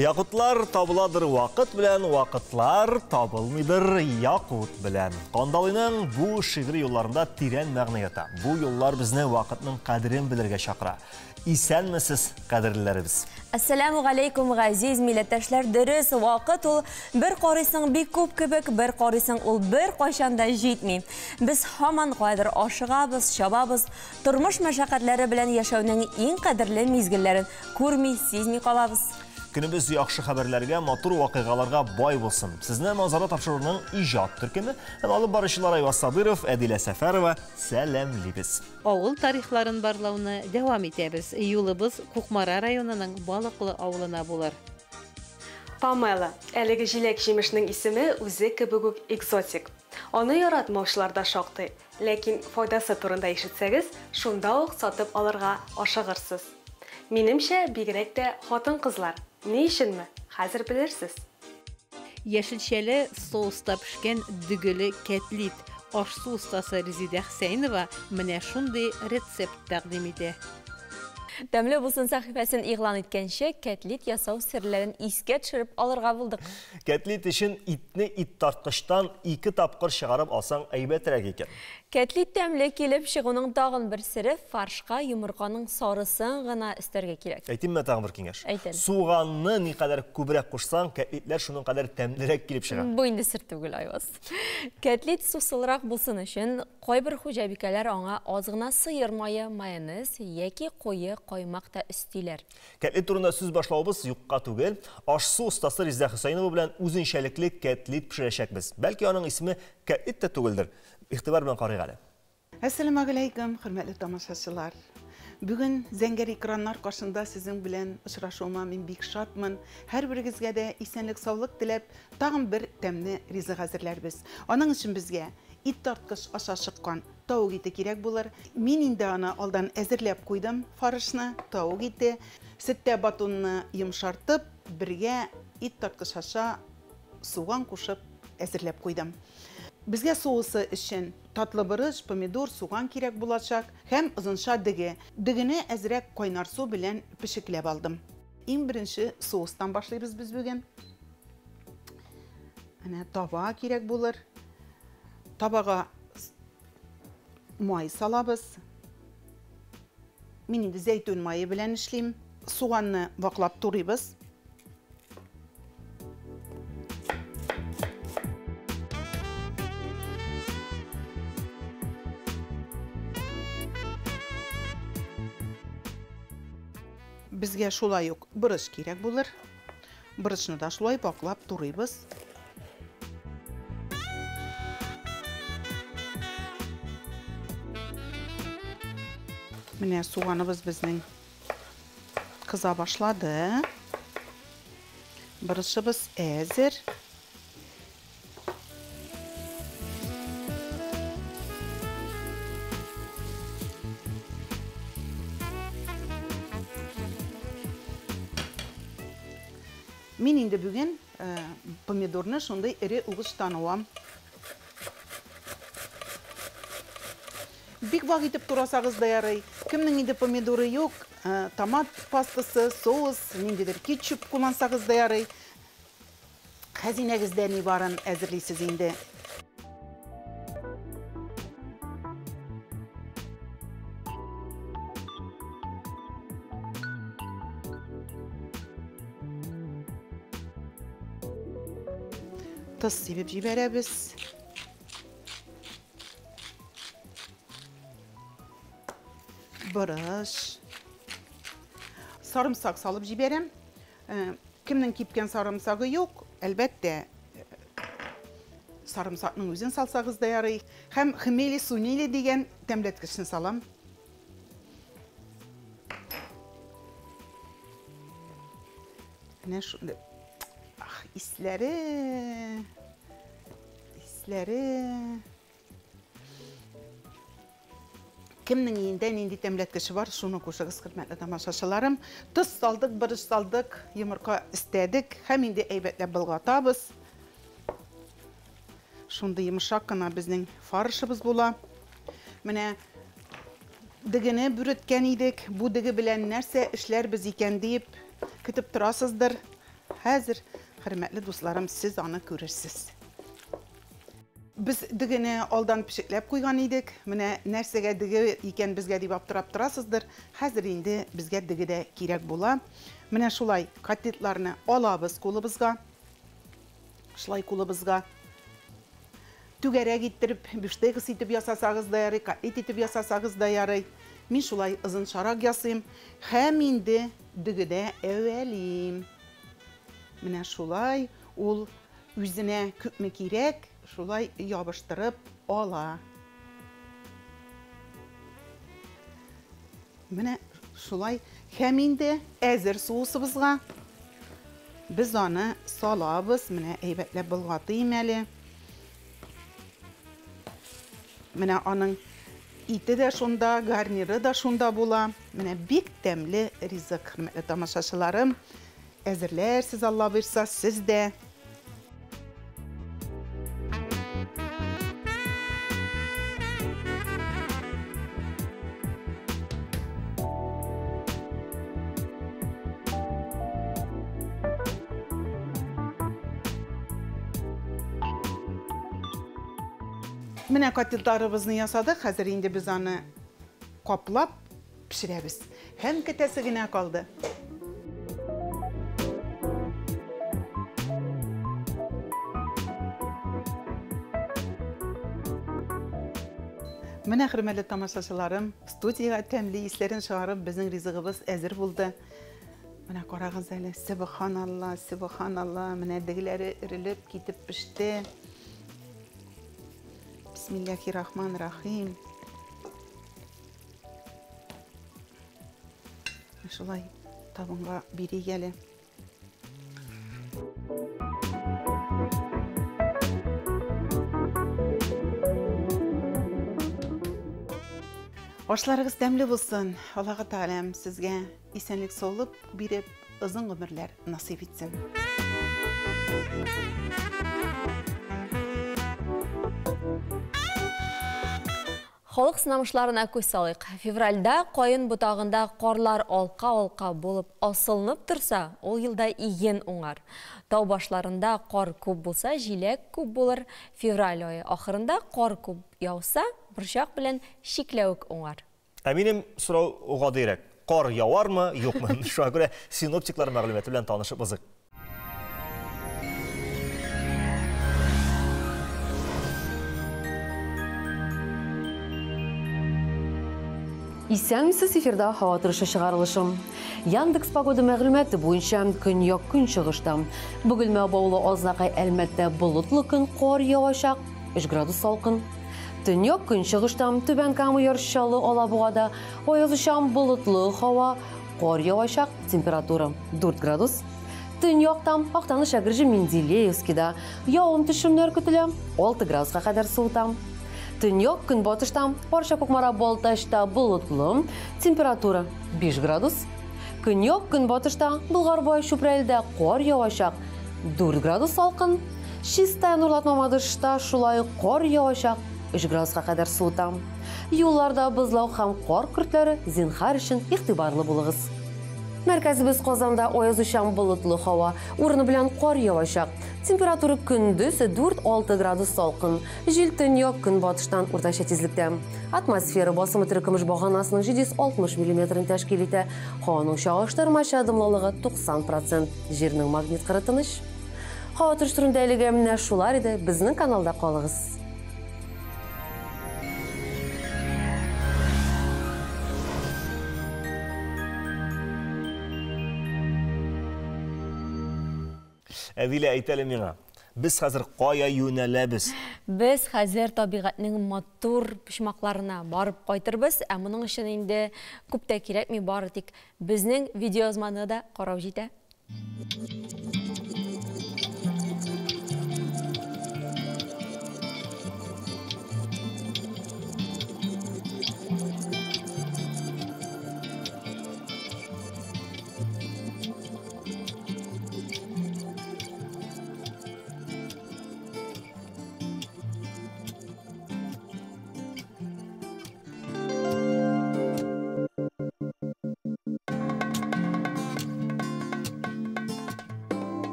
Якутлар табыладыр вакыт белән, вакытлар табылмыйдыр якут белән. Кандалыйның бу шигъри юлларында тирән мәгънә ята. Бу юллар безне вакытның кадерен белергә чакыра. Исәнмесез, кадерлеләребез. Әссәламү галәйкүм, газиз милләттәшләр. Дөрес, вакыт ул бер карыйсың бик күп кебек, бер карыйсың ул бер кайчан да җитми. Без һаман каядыр ашыгабыз, чабабыз, тормыш мәшәкатьләре белән яшәүнең иң кадерле мизгелләрен күрми, сизми калабыз. Көнебез яхшы хәбәрләргә, матур вакыйгаларга бай булсын. Сезне Манзара тапшыруының иҗат төркеме һәм алып баручылар Айваз Сабиров, Әдилә Сәфәрова сәламлибез. Авыл тарихларын барлауны дәвам итәбез. Юлыбыз Кукмара районының Балыклы авылына булыр. Памела. Әлеге җиләк-җимешнең исеме үзе кебек үк экзотик. Аны яратмаучылар да шактый. Ләкин файдасы турында ишетсәгез, шунда ук сатып алырга ашыгырсыз. Минемчә, бигрәк тә хатын-кызлар. Ни өченме? Хәзер белерсез. Яшелчәле соуста пешкән дөгеле кәтлит. Аш-су остасы Резидә Хсәйнова менә шундый рецепт тәкъдим итә. Тәмле булсын сәхифәсен игълан иткәнче, кәтлит ясау серләрен искә төшереп алырга булдык. Кәтлит өчен итне иттарткычтан 2 тапкыр чыгарып алсаң әйбәтрәк икән. Кәтлит тәмле килеп чыгуның тагын бер сере фаршка йомырканың сарысын гына өстәргә кирәк. Әйтимме тагын бер киңәш? Әйт әле. Суганны никадәр күбрәк кушсаң, кәтлитләр шуның кадәр тәмлерәк килеп чыга. Бу инде сер түгел, Айваз. Кәтлит сусылрак булсын өчен кайбер хуҗабикәләр аңа аз гына сыер мае, майонез яки куе каймак та өстиләр. Кәтлит турында сүз башлавыбыз юкка түгел. Аш-су остасы Резидә Хөсәенова белән үзенчәлекле кәтлит пешерәчәкбез. Бәлки аның исеме кәтлит тә түгелдер. Игътибар белән карыйк әле. Әссәламү галәйкүм, хөрмәтле тамашачылар. Бүген зәңгәр экраннар каршында сезнең белән очрашуыма мин бик шатмын. Һәрберегезгә дә исәнлек-саулык теләп, тагын бер тәмле ризык әзерләрбез. Аның өчен безгә ит тарткыч аша чыккан тавык ите кирәк булыр. Мин инде аны алдан әзерләп куйдым, фарышны, тавык ите. Сөттә батонны йомшартып, бергә ит тарткыч аша суган кушып әзерләп куйдым. Безгә соусы өчен татлы борыч, помидор, суган кирәк булачак һәм озынча дөге. Дөгене әзрәк кайнар су белән пешекләп алдым. Иң беренче соустан башлыйбыз без бүген. Әнә таба кирәк булыр. Табага май салабыз. Мин инде зәйтүн мае белән эшлим. Суганны ваклап турыйбыз. Безгә шулай ук борыч кирәк булыр. Борычны да шулай ваклап турыйбыз. Менә суганыбыз безнең кыза башлады. Борычыбыз әзер. Мин инде бүген помидорны шундый эре угычтан алам. Бик вак итеп турасагыз да ярый. Кемнең инде помидоры юк, томат пастасы, соус, ниндидер кетчуп куллансагыз да ярый. Хәзинәгездә ни барын әзерлисез инде. Тоз сибеп җибәрәбез. Борыч. Сарымсак салып җибәрәм. Кемнең кипкән сарымсагы юк, әлбәттә, сарымсакның үзен салсагыз да ярый. Һәм хмели-сунели дигән тәмләткечне салам. Менә шундый. Ах, исләре. Исләре. Кемнең өендә нинди тәмләткече бар, шуны кушыгыз, хөрмәтле тамашачыларым. Тоз салдык, борыч салдык, йомырка өстәдек һәм инде әйбәтләп болгатабыз. Шундый йомшак кына безнең фаршыбыз була. Менә дегене бүреткән идек. Бу деге белән нәрсә эшләрбез икән дип көтеп торасыздыр. Хәзер, хөрмәтле дусларым, сез аны күрерсез. Без дегене алдан пешекләп куйган идек. Менә нәрсәгә деге икән безгә дип аптырап торасыздыр. Хәзер инде безгә деге дә кирәк була. Менә шулай котлетларны алабыз кулыбызга. Шулай кулыбызга. Түгәрәк иттереп, бифштекс итеп ясасагыз да ярый, котлет итеп ясасагыз да ярый. Мин шулай озынчарак ясыйм. Һәм инде дегедә әвәлим. Менә шулай ул үзенә күпме кирәк, шулай ябыштырып ала. Менә шулай. Һәм инде әзер соусыбызга без аны салабыз. Менә әйбәтләп болгатыйм әле. Менә аның ите дә шунда, гарниры да шунда була. Менә бик тәмле ризык, хөрмәтле тамашачыларым. Әзерләрсез, Алла боерса, сез дә. Менә котлетларыбызны ясадык. Хәзер инде без аны каплап пешерәбез. Һәм көтәсе генә калды. Менә, хөрмәтле тамашачыларым, студиягә тәмле исләрен чыгарып, безнең ризыгыбыз әзер булды. Менә карагыз әле, сөбханалла, сөбханалла, менә дегеләре өрелеп китеп пеште. Бисмиллахиррахманиррахим. Шулай табынга бирик әле. Ашларыгыз тәмле булсын. Аллаһы Тәгаләм сезгә исәнлек, саулык биреп, озын гомерләр насыйп итсен. Халык сынамышларына күз салыйк. Февральдә каен ботагында карлар алка-алка булып асылынып торса, ул елда иген уңар. Тау башларында кар күп булса, җиләк күп булыр. Февраль ае ахырында кар күп яуса, борчак белән чикләвек уңар. Ә минем сорау гадирәк. Кар явармы, юкмы? Шуңа күрә синоптиклар мәгълүматы белән танышып узыйк. Исәнмесез, эфирда һава торышы чыгарылышым. Яндекс погода мәгълүматы буенча көньяк көнчыгышта. Бөгелмә, Баулы, Азнакай, Әлмәттә болытлы көн, кар явачак, 3 градус салкын. Төньяк көнчыгышта Түбән Кама, Яр Чаллы, Алабугада аязучан болытлы һава, кар явачак, температура 4 градус. Төньяктан Актаныш, Әгерҗе, Менделеевскида явым-төшемнәр көтелә, 6 градуска кадәр суыта. Төньяк көнбатышта Арча, Кукмара, Балтачта болытлы, температура 5 градус. Көньяк көнбатышта Болгар-Бай, Чүпрәледә кар явачак, 4 градус салкын. Чистай, Нурлат, Мамадышта шулай кар явачак, 3 градуска кадәр суыта. Юлларда бозлау һәм кар көртләре, зинһар өчен игътибарлы булыгыз. Мәркәзебез Казанда аязучан болытлы һава, урыны белән кар явачак. Температура көндез 4-6 градус салкын. Җил төньяк көнбатыштан уртача тизлектә. Атмосфера басымы теркемеш баганасының 760 миллиметрын тәшкил итә. Һаваның чагыштырмача дымлылыгы 90%. Җирнең магнит кыры тыныч. Һава торышы турында әлегә менә шулар иде. Безнең каналда калыгыз. Әдилә, әйт әле миңа, без хәзер кая юнәләбез? Без хәзер табигатьнең матур почмакларына барып кайтырбыз, ә моның өчен инде күп тә кирәкми, бары тик безнең видеоязманы да карау җитә.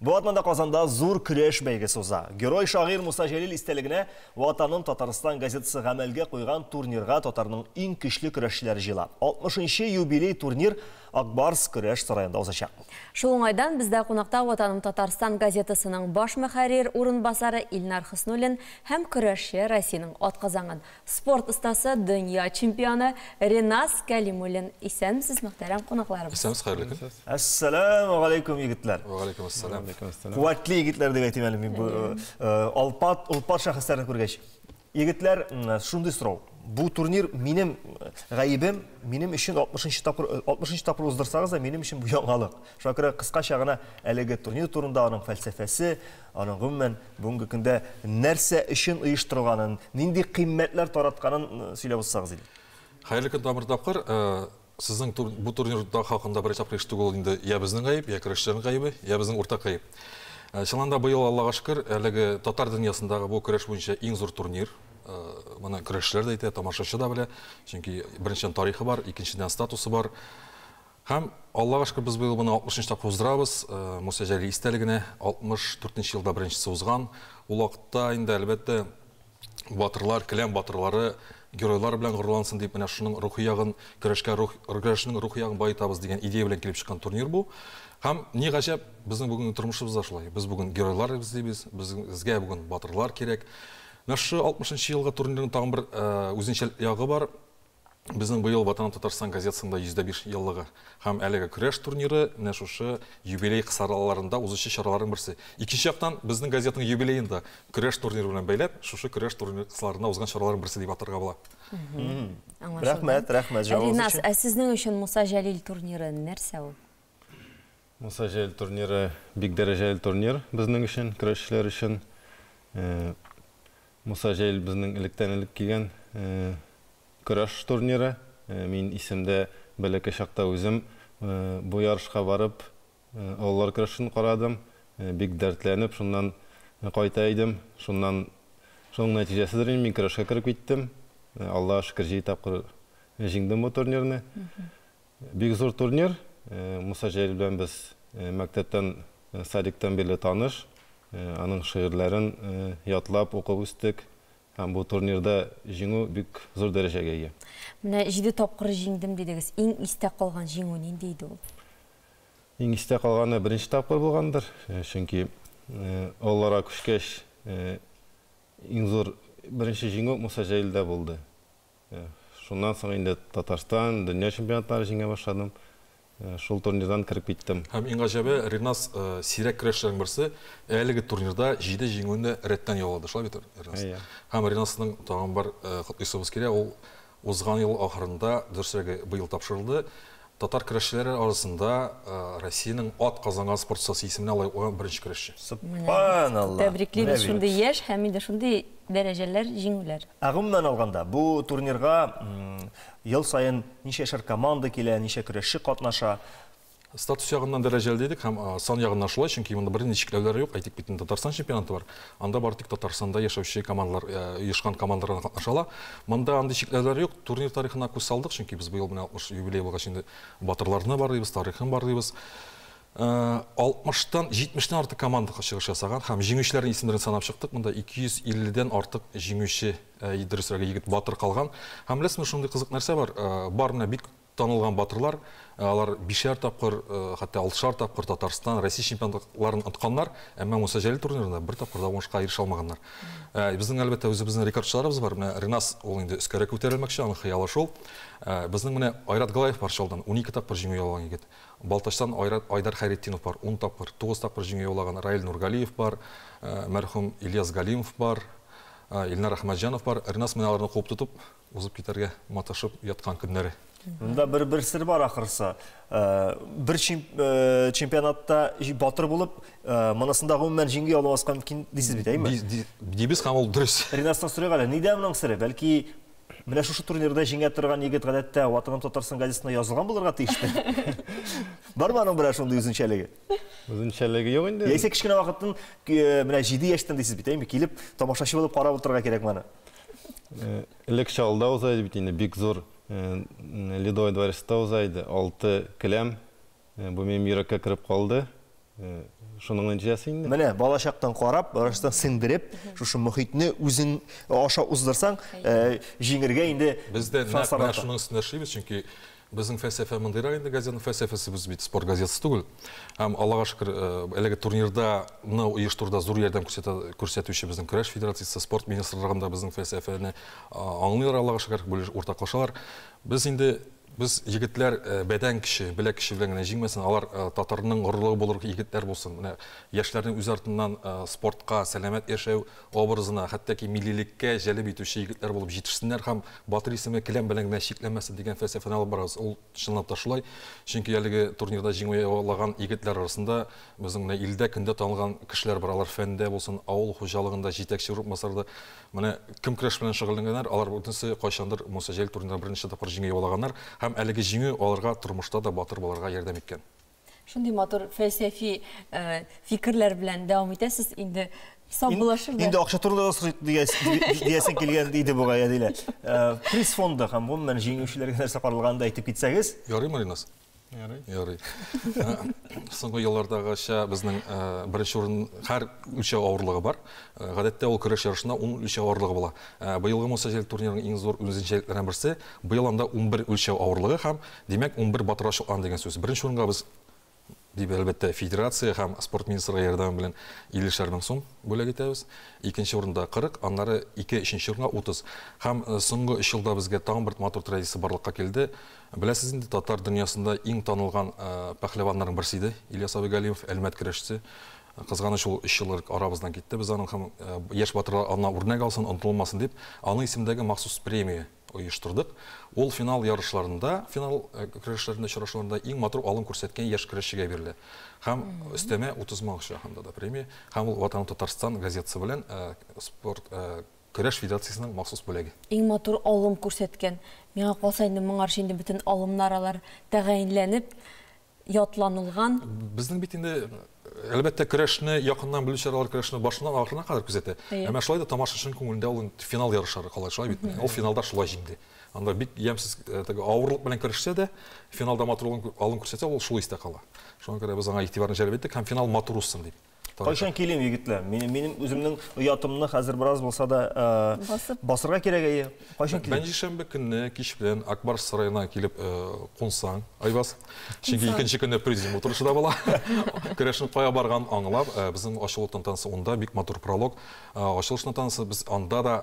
Бу атнада Казанда зур көрәш бәйгесе уза. Герой шагыйрь Муса Җәлил истәлегенә Ватаным Татарстан газетасы гамәлгә куйган турнирга татарның иң көчле көрәшчеләре җыела. 60-нчы юбилей турнир Ак Барс көрәш сараенда узачак. Шул уңайдан бездә кунакта Ватаным Татарстан газетасының баш мөхәррир урынбасары Илнар Хөснуллин һәм көрәшче, Россиянең атказанган спорт остасы, дөнья чемпионы Ренас Кәлимуллин. Исәнмесез, мөхтәрәм кунакларыбыз. Исәнмесез, хәерле көн. Әссәләмү галәйкүм, егетләр. Ва галәйкүм әссәлам. Куәтле егетләр дип әйтим әле мин бу олпат, олпат шәхесләрне күргәч. Егетләр, шундый сорау. Бу турнир минем гаебем, минем өчен 60 тапкыр 60 тапкыр уздырсагыз да, минем өчен бу яңалык. Шуңа күрә кыскача гына әлеге турнир турында, аның фәлсәфәсе, аның гомумән бүгенге көндә нәрсә өчен оештырылганын, нинди кыйммәтләр таратканын сөйләп узсагыз иде. Хәерле көн тагын бер тапкыр. Сезнең бу турнир хакында беренче тапкыр ишетү ул инде я безнең гаеп, я көрәшчеләрнең гаебе, я безнең уртак гаеп. Чыннан да быел, Аллага шөкер, әлеге татар дөньясындагы бу көрәш буенча иң зур турнир. Моны көрәшчеләр дә әйтә, тамашачы да белә. Чөнки беренчедән тарихы бар, икенчедән статусы бар. Һәм Аллага шөкер, без быел моны 60 тапкыр уздырабыз. Муса Җәлил истәлегенә 64 елда беренчесе узган. Ул вакытта инде, әлбәттә, батырлар, келәм батырлары геройлар белән горурлансын дип, менә шуның рухи ягын, көрәшкә рух, көрәшнең рухи ягын баетабыз дигән идея белән килеп чыккан турнир бу. Һәм ни гаҗәп, безнең бүгенге тормышыбыз да шулай. Без бүген геройлар эзлибез, безгә бүген батырлар кирәк. Менә шушы 60 елгы турнирның тагын бер үзенчәлек ягы бар. Безнең быел Ватаным Татарстан газетасында 105 еллыгы һәм әлеге көрәш турниры менә шушы юбилей кысаларында узучы чараларның берсе. Икенче яктан, безнең газетаның юбилеен да көрәш турниры белән бәйләп, шушы көрәш турниры кысаларында узган чараларның берсе дип атарга була. Рәхмәт, рәхмәт җавабыгыз Ринас, өчен. ә сезнең өчен Муса Җәлил турниры нәрсә ул? Муса Җәлил турниры бик дәрәҗәле турнир безнең өчен, көрәшчеләр өчен. Муса Җәлил безнең электән-элек килгән көрәш турниры. Мин исемдә, бәләкәй чакта үзем бу ярышка барып, олылар көрәшен карадым. Бик дәртләнеп, шуннан кайта идем. Шуннан, шуның нәтиҗәседер инде, мин көрәшкә кереп киттем. Аллага шөкер, җиде тапкыр җиңдем бу турнирны. Бик зур турнир. Муса Җәлил белән без мәктәптән, садиктан бирле таныш. Аның шигырьләрен ятлап, укып үстек. Һәм бу турнирда җиңү бик зур дәрәҗәгә ия. Менә җиде тапкыр җиңдем дидегез. Иң истә калган җиңү нинди иде ул? Иң истә калганы беренче тапкыр булгандыр. Чөнки олыларга күчкәч, иң зур беренче җиңү Муса Җәлилдә булды. Шуннан соң инде Татарстан, дөнья чемпионатлары җиңә башладым. Шул турнирдан кереп киттем. Һәм иң гаҗәбе, Ринас сирәк көрәшчеләрнең берсе, әлеге турнирда җиде җиңүне рәттән яулады. Шулай бит, Ринас? Әйе. Һәм Ринасның тагын бер котлыйсыбыз килә, ул узган ел ахырында, дөресрәге, быел тапшырылды, татар көрәшчеләре арасында Россиянең ат казанган спорт остасы исеменә лаек булган беренче көрәшче. Сөбханалла! Тәбриклибез, шундый яшь һәм инде шундый дәрәҗәләр, җиңүләр. Ә гомумән алганда, бу турнирга ел саен ничәшәр команда килә, ничә көрәшче катнаша? Статус ягыннан дәрәҗәле дидек һәм сан ягыннан шулай, чөнки монда бернинди чикләүләр юк. Әйтик бит, Татарстан чемпионаты бар. Анда бары тик Татарстанда яшәүче командалар, оешкан командалар гына катнаша ала. Монда андый чикләүләр юк. Турнир тарихына күз салдык, чөнки без быел менә 60 юбилей булгач инде батырларны барлыйбыз, тарихын барлыйбыз. 60-тан 70-тән артык команда чыгыш ясаган һәм җиңүчеләрнең исемнәрен санап чыктык. Монда 250-дән артык җиңүче, дөресрәге, егет батыр калган. Һәм беләсезме, шундый кызык нәрсә бар. Бар менә бик танылган батырлар, алар бишәр тапкыр, хәтта алтышар тапкыр Татарстан, Россия чемпионатларын отканнар, әмма Муса Җәлил турнирында бер тапкыр да уңышка ирешә алмаганнар. Безнең, әлбәттә, үзебезнең рекордчыларыбыз бар. Менә Ринас ул инде өскәрәк күтәрелмәкче, аның хыялы шул. Безнең менә Айрат Галаев бар Чаллыдан, 12 тапкыр җиңү яулаган егет. Балтачтан Айрат Айдар Хәйретдинов бар, 10 тапкыр, 9 тапкыр җиңү яулаган Раил Нургалиев бар, мәрхүм Ильяс Галимов бар, Илнар Әхмәтҗанов бар. Ринас менә аларны куып тотып, узып китәргә маташып яткан көннәре. Монда бер сер бар ахрысы. Бер чемпионатта батыр булып, монысында гомумән җиңү яуламаска мөмкин дисез бит, әйме? Дибез һәм ул дөрес. Ринастан сорыйк әле, нидә моның сере? Бәлки менә шушы турнирда җиңә торган егет гадәттә Ватаным Татарстан газетасында язылган булырга тиештер. Бармы аның берәр шундый үзенчәлеге? Үзенчәлеге юк инде. Яисә кечкенә вакыттан, менә 7 яшьтән дисез бит, әйме? Килеп тамашачы булып карап утырырга кирәк моны. Элек Чаллыда уза иде бит инде, бик зур Ледовый дворецта уза иде, 6 келәм. Бу минем йөрәккә кереп калды. Шуның нәтиҗәсе инде. Менә балачактан карап, балачактан сеңдереп, шушы мохитне үзең аша уздырсаң, җиңергә инде. Без дә нәкъ менә шуның өстендә эшлибез, чөнки безнең фәлсәфә мондыйрак инде, газетаның фәлсәфәсе, без бит спорт газетасы түгел. Һәм Аллага шөкер, әлеге турнирда ны оештыруда зур ярдәм күрсәтүче безнең көрәш федерациясе, спорт министрлыгында безнең фәлсәфәне аңлыйлар, Аллага шөкер, уртаклашалар. Без инде без егетләр бәдән кеше, беләк кеше белән генә җиңмәсен, алар татарның горурлыгы булыр егетләр булсын. Менә яшьләрнең үз артыннан спортка, сәламәт яшәү образына, хәтта ки миллилеккә җәлеп итүче егетләр булып җитешсеннәр һәм батыр исеме келәм белән генә чикләнмәсен дигән фәлсәфәне алып барабыз. Ул чынлап та шулай. Чөнки әлеге турнирда җиңү яулаган егетләр арасында безнең менә илдә көндә танылган кешеләр бар. Алар фәндә булсын, авыл хуҗалыгында җитәкче урынбасарда. Менә кем көрәш белән шөгыльләнгәннәр, алар бөтенесе кайчандыр Муса Җәлил турнирында берничә тапкыр җиңү яулаганнар һәм әлеге җиңү аларга тормышта да батыр булырга ярдәм иткән. Шундый матур фәлсәфи фикерләр белән дәвам итәсез инде. Саубуллашырга. Инде акча турында да сорыйк диясең килгән иде бугай, Әдилә. Приз фонды һәм гомумән җиңүчеләргә нәрсә каралганын да әйтеп китсәгез. Ярыймы, Ринас? Ярый. Ярый. Соңгы еллардагыча безнең беренче урын һәр үлчәү авырлыгы бар. Гадәттә ул көрәш ярышында 10 үлчәү авырлыгы була. Быелгы Муса Җәлил турнирының иң зур үзенчәлекләреннән берсе, быел анда 11 үлчәү авырлыгы һәм, димәк, 11 батыр ачыкланган дигән сүз. Беренче урынга без дип, әлбәттә, федерация һәм спорт министрлыгы ярдәме белән 50 мең сум бүләк итәбез. Икенче урында 40, аннары 2, өченче урынга 30. Һәм соңгы 3 елда безгә тагын бер матур традиция барлыкка килде. Беләсез инде, татар дөньясында иң танылган пәһлеваннарның берсе иде Ильяс абый Галимов, Әлмәт көрәшчесе. Кызганыч, ул 3 ел элек арабыздан китте. Без аның һәм яшь батырлар аннан үрнәк алсын, онытылмасын дип, аның исемендәге махсус премия оештырдык. Ул финал ярышларында, финал көрәшләрендә, очрашуларында иң матур алым күрсәткән яшь көрәшчегә бирелә. Һәм өстәмә 30 мең акча анда да премия. Һәм ул Ватаным Татарстан газетасы белән спорт көрәш федерациясенең махсус бүләге. Иң матур алым күрсәткән. Миңа калса инде моңарчы инде бөтен алымнар алар тәгаенләнеп ятланылган. Безнең бит инде әлбәттә көрәшне якыннан белүчеләр алар көрәшне башыннан ахырына кадәр күзәтә. Әмма шулай да тамашачының күңелендә ул финал ярышлары кала, шулай бит. Ул финалда шулай җиңде. Анда бик ямьсез теге авырлык белән көрәшсә дә, финалда матур алым күрсәтсә, ул шул истә кала. Шуңа күрә без аңа игътибарны җәлеп иттек һәм финал матур узсын дип. Кайчан килим, егетләр? Минем үземнең оятымны хәзер бераз булса да басырга кирәк, әйе. Кайчан килим? Пәнҗешәмбе көнне кич белән Акбарс сараена килеп кунсаң, Айваз. Чөнки икенче көнне президиум утырышы да була. Көрәшнең кая барганын аңлап, безнең ачылу тантанасы унда бик матур пролог. Ачылыш тантанасы без анда да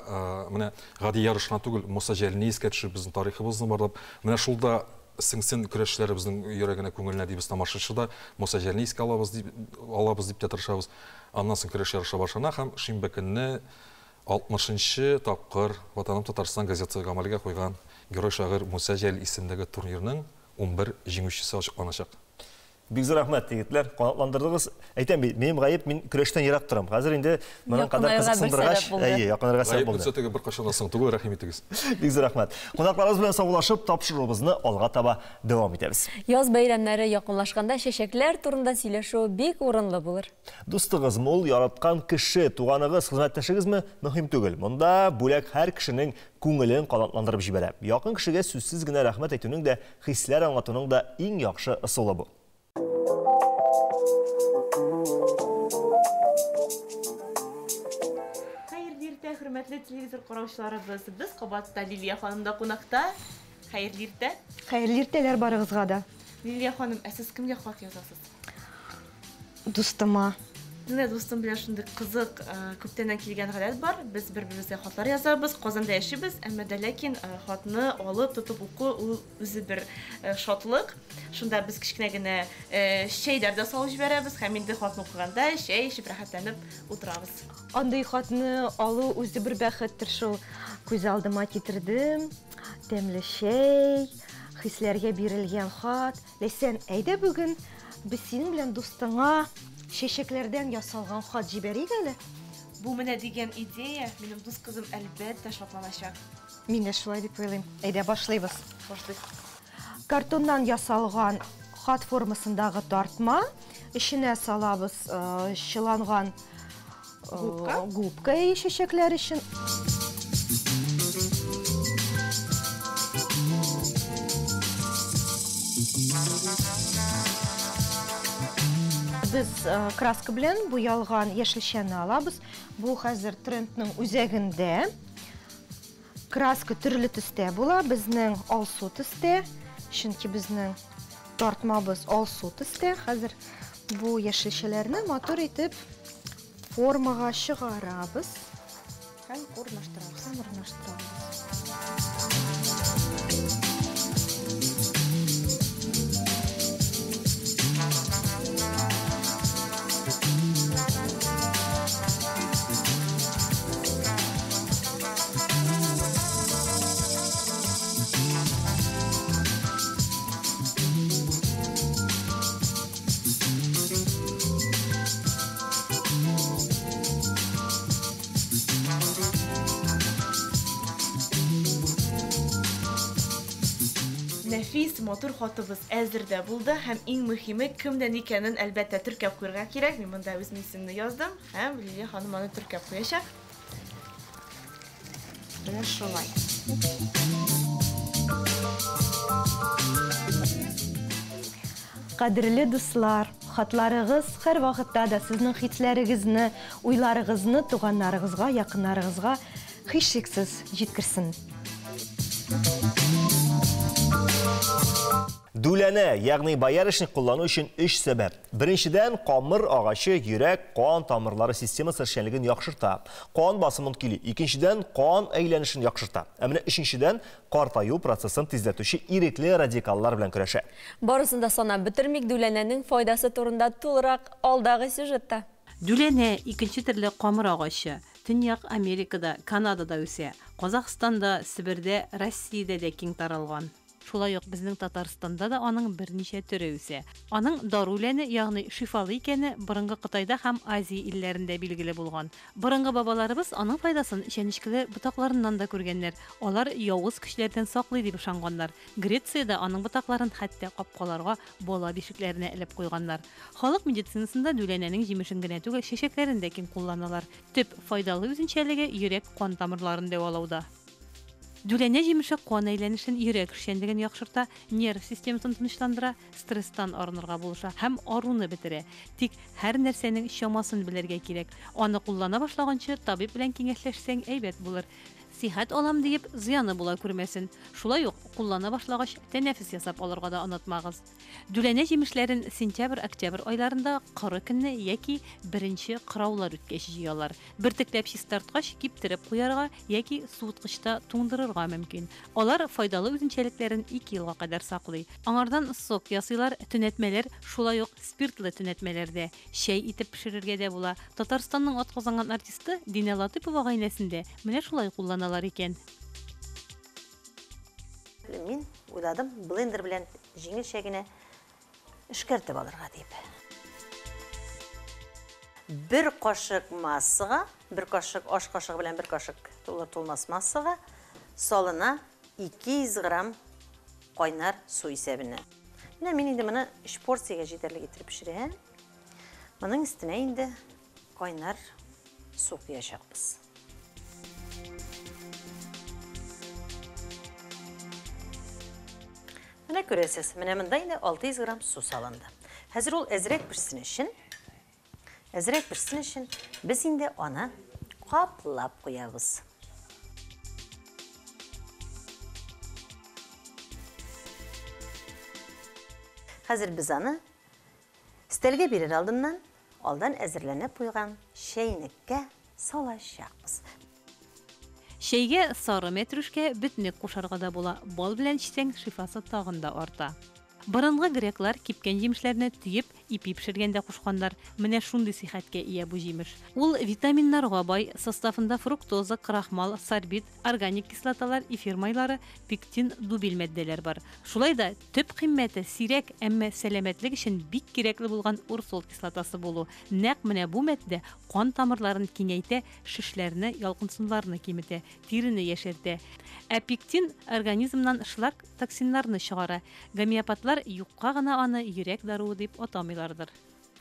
менә гади ярыш кына түгел, Муса Җәлилне искә төшереп, безнең тарихыбызны барлап, менә шул да сеңсен көрәшчеләребезнең йөрәгенә, күңеленә дибез, тамашачы да Муса Җәлилне искә алабыз дип, алабыз дип тә тырышабыз. Аннан соң көрәш ярышы башлана һәм шимбә көнне 60-нчы тапкыр Ватаным Татарстан газетасы гамәлгә куйган герой шагыйрь Муса Җәлил исемендәге турнирның 11 җиңүчесе ачыкланачак. Бик зур рәхмәт, егетләр, канатландырдыгыз. Әйтәм бит, минем гаеп, мин көрәштән ерак торам. Хәзер инде моның кадәр кызыксындыргач, әйе, якынайырга сәбәп булды. Гаеп теге беркайчан да соң түгел, рәхим итегез. Бик зур рәхмәт. Кунакларыбыз белән саубуллашып, тапшыруыбызны алга таба дәвам итәбез. Яз бәйрәмнәре якынлашканда чәчәкләр турында сөйләшү бик урынлы булыр. Дустыгыз, мул яраткан кеше, туганыгыз, хезмәттәшегезме, мөһим түгел. Монда бүләк һәр кешенең күңелен канатландырып җибәрә. Якын кешегә сүзсез генә рәхмәт әйтүнең дә, хисләр аңлатуның да иң яхшы ысулы бу. Хәерле иртә, хөрмәтле телевизор караучыларыбыз. Без кабатта Лилия ханымда кунакта. Хәерле иртә. Хәерле иртәләр барыгызга да. Лилия ханым, ә сез кемгә хат язасыз? Дустыма. Менә дустым белән шундый кызык, күптәннән килгән гадәт бар. Без бер-беребезгә хатлар язабыз, Казанда яшибез, әмма дә ләкин хатны алып, тотып уку ул үзе бер шатлык. Шунда без кечкенә генә чәйләр дә салып җибәрәбез һәм инде хатны укыганда чәй эчеп рәхәтләнеп утырабыз. Андый хатны алу үзе бер бәхеттер шул. Күз алдыма китердем. Тәмле чәй, хисләргә бирелгән хат. Ләйсән, әйдә бүген без синең белән дустыңа чәчәкләрдән ясалган хат җибәрик әле. Бу менә дигән идея, минем дус кызым әлбәттә шатланачак. Мин дә шулай дип уйлыйм. Әйдә, башлыйбыз. Башлыйк. Картоннан ясалган хат формасындагы тартма, эченә салабыз чыланган губка, губка чәчәкләр өчен. Без краска белән буялган яшелчәне алабыз. Бу хәзер трендның үзәгендә. Краска төрле төстә була, безнең алсу төстә, чөнки безнең тартмабыз алсу төстә. Хәзер бу яшелчәләрне матур итеп формага чыгарабыз. Һәм урнаштырабыз. Һәм урнаштырабыз. Нәфис, матур хатыбыз әзер дә булды һәм иң мөһиме кемдән икәнен әлбәттә теркәп куярга кирәк. Мин монда үземнең исемне яздым һәм Лилия ханым аны теркәп куячак. Менә шулай. Кадерле дуслар, хатларыгыз һәрвакытта да сезнең хисләрегезне, уйларыгызны туганнарыгызга, якыннарыгызга һичшиксез җиткерсен. Дүләнә, ягъни боярышник куллану өчен өч сәбәп. Беренчедән, камыр агачы йөрәк, кан тамырлары системасы эшчәнлеген яхшырта. Кан басымын көйли. Икенчедән, кан әйләнешен яхшырта. Ә менә өченчедән, картаю процессын тизләтүче ирекле радикаллар белән көрәшә. Барысын да санап бетермик, дүләнәнең файдасы турында тулырак алдагы сюжетта. Дүләнә икенче төрле камыр агачы. Төньяк Америкада, Канадада үсә. Казахстанда, Себердә, Россиядә дә киң таралган. Шулай ук безнең Татарстанда да аның берничә төре үсә. Аның дару үләне, ягъни шифалы икәне борынгы Кытайда һәм Азия илләрендә билгеле булган. Борынгы бабаларыбыз аның файдасын чәнечкеле ботакларыннан да күргәннәр. Алар явыз көчләрдән саклый дип ышанганнар. Грециядә аның ботакларын хәтта капкаларга, бала бишекләренә элеп куйганнар. Халык медицинасында дүләнәнең җимешен генә түгел, чәчәкләрен дә киң кулланалар. Төп файдалы үзенчәлеге йөрәк-кан тамырларын дәвалауда. Дүләнә җимеше кан әйләнешен, йөрәк эшчәнлеген яхшырта, нерв системасын тынычландыра, стресстан арынырга булыша һәм аруны бетерә. Тик һәр нәрсәнең чамасын белергә кирәк. Аны куллана башлаганчы табиб белән киңәшләшсәң әйбәт булыр. Сихәт алам диеп зыяны була күрмәсен. Шулай ук куллана башлагач тәнәфес ясап алырга да онытмагыз. Дүләнә җимешләрен сентябрь-октябрь айларында коры көнне яки беренче кыраулар үткәч җыялар. Бөртекләп чистарткач киптереп куярга яки суыткычта туңдырырга мөмкин. Алар файдалы үзенчәлекләрен 2 елга кадәр саклый. Аңардан сок ясыйлар, төнәтмәләр, шулай ук спиртлы төнәтмәләрдә чәй итеп пешерергә дә була. Татарстанның атказанган артисты Динә Латыпова гаиләсендә менә шулай кулланалар икән. Мин уйладым, блендер белән җиңелчә генә эшкәртеп алырга дип. Бер кашык массага, бер кашык аш кашыгы белән бер кашык тулы тулмас массага салына 200 грамм кайнар су исәбенә. Менә мин инде моны 3 порциягә җитәрлек итеп пешерәм. Моның өстенә инде кайнар су куячакбыз. Менә күрәсез, менә монда инде 600 грамм су салынды. Хәзер ул әзрәк пешсен өчен, без инде аны каплап куябыз. Хәзер без аны өстәлгә бирер алдыннан алдан әзерләнеп куйган чәйнеккә салачакбыз. Чәйгә сары мәтрүшкә, бөтнек кушарга да була. Бал белән эчсәң, шифасы тагын да арта. Борынгы греклар кипкән җимешләрне төеп, ипи пешергәндә кушканнар. Менә шундый сихәткә ия бу җимеш. Ул витаминнарга бай, составында фруктоза, крахмал, сорбит, органик кислоталар, эфир майлары, пектин, дубиль матдәләр бар. Шулай да төп кыйммәте сирәк, әмма сәламәтлек өчен бик кирәкле булган урсол кислотасы булу. Нәкъ менә бу матдә кан тамырларын киңәйтә, шешләрне, ялкынсынуларны киметә, тирене яшәртә. Ә пектин организмнан шлак токсиннарны чыгара. Гомеопатлар юкка гына аны йөрәк даруы дип атамыйлардыр.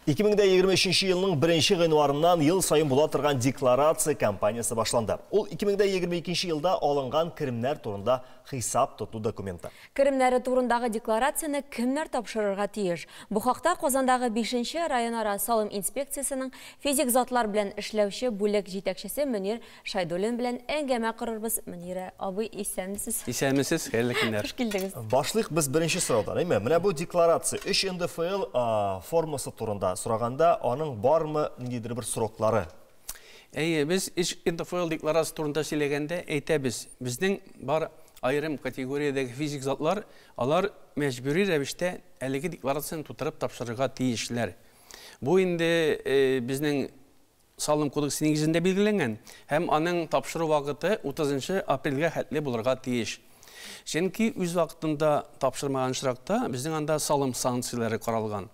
2023 елның 1 гыйнварыннан ел саен була торган декларация кампаниясе башланды. Ул 2022 елда алынган керемнәр турында хисап тоту документы. Керемнәре турындагы декларацияне кемнәр тапшырырга тиеш? Бу хакта Казандагы 5 районара салым инспекциясенең физик затлар белән эшләүче бүлек җитәкчесе Мөнир Шайдуллин белән әңгәмә корырбыз. Мөнир абый, исәнмесез? Исәнмесез, хәерле көннәр. Хуш килдегез. Башлыйк без беренче сораудан, әйме? Менә бу декларация 3 НДФЛ формасы турында сораганда, аның бармы ниндидер бер сроклары? Әйе, без 3 НДФЛ декларациясе турында сөйләгәндә әйтәбез, безнең бар аерым категориядәге физик затлар, алар мәҗбүри рәвештә әлеге декларацияне тутырып тапшырырга тиешләр. Бу инде безнең салым кодексы нигезендә билгеләнгән һәм аның тапшыру вакыты 30 апрельгә хәтле булырга тиеш. Чөнки үз вакытында тапшырмаган очракта безнең анда салым санкцияләре каралган.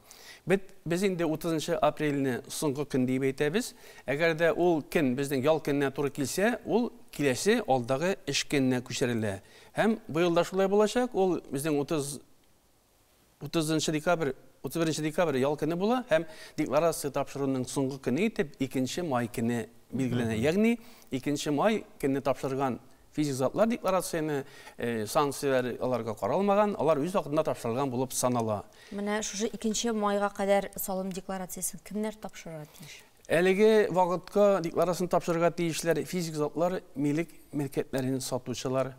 Без инде 30 апрельне соңгы көн дип әйтәбез. Әгәр дә ул көн безнең ял көненә туры килсә, ул киләсе алдагы эш көненә күчерелә. Һәм быел да шулай булачак, ул безнең 30 декабрь, 31 декабрь ял көне була һәм декларация тапшыруның соңгы көне итеп 2 май көне билгеләнә. Ягъни 2 май көнне тапшырган физик затлар декларацияне санкцияләр аларга каралмаган, алар үз вакытында тапшырылган булып санала. Менә шушы 2 майга кадәр салым декларациясен кемнәр тапшырырга тиеш? Әлеге вакытка декларацияне тапшырырга тиешләр физик затлар, милек мөлкәтләрен сатучылар,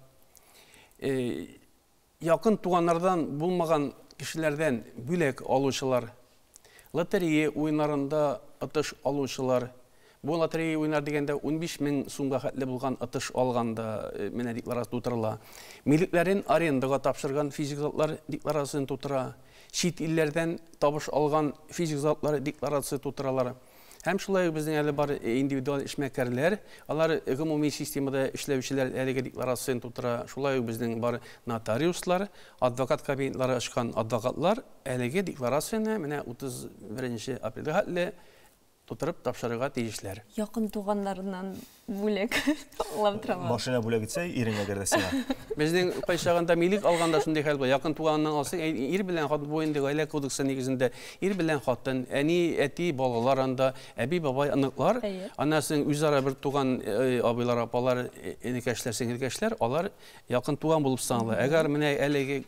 якын туганнардан булмаган кешеләрдән бүләк алучылар, лотерея уеннарында отыш алучылар. Бу лотерея уеннар дигәндә 15 мең сумга хәтле булган отыш алганда менә декларация тутырыла. Милекләрен арендага тапшырган физик затлар декларацияне тутыра. Чит илләрдән табыш алган физик затлар декларация тутыралар. Һәм шулай ук безнең әле бар индивидуаль эшмәкәрләр, алар гомуми системада эшләүчеләр әлеге декларацияне тутыра. Шулай ук безнең бар нотариуслар, адвокат кабинетлары ачкан адвокатлар әлеге декларацияне менә 31 апрельгә хәтле тутырып тапшырырга тиешләр. Якын туганнарыннан бүләк алып торалар. Машина бүләк итсә, иреңә дә сиңа. Безнең кайчагында милек алганда шундый хәл була. Якын туганнан алсаң, ир белән хатын бу инде гаилә кодексы нигезендә ир белән хатын, әни, әти, балалар анда, әби, бабай, оныклар, аннан соң үзара бер туган абыйлар, апалар, энекәшләр, сеңелкәшләр, алар якын туган булып санала. Әгәр менә әлеге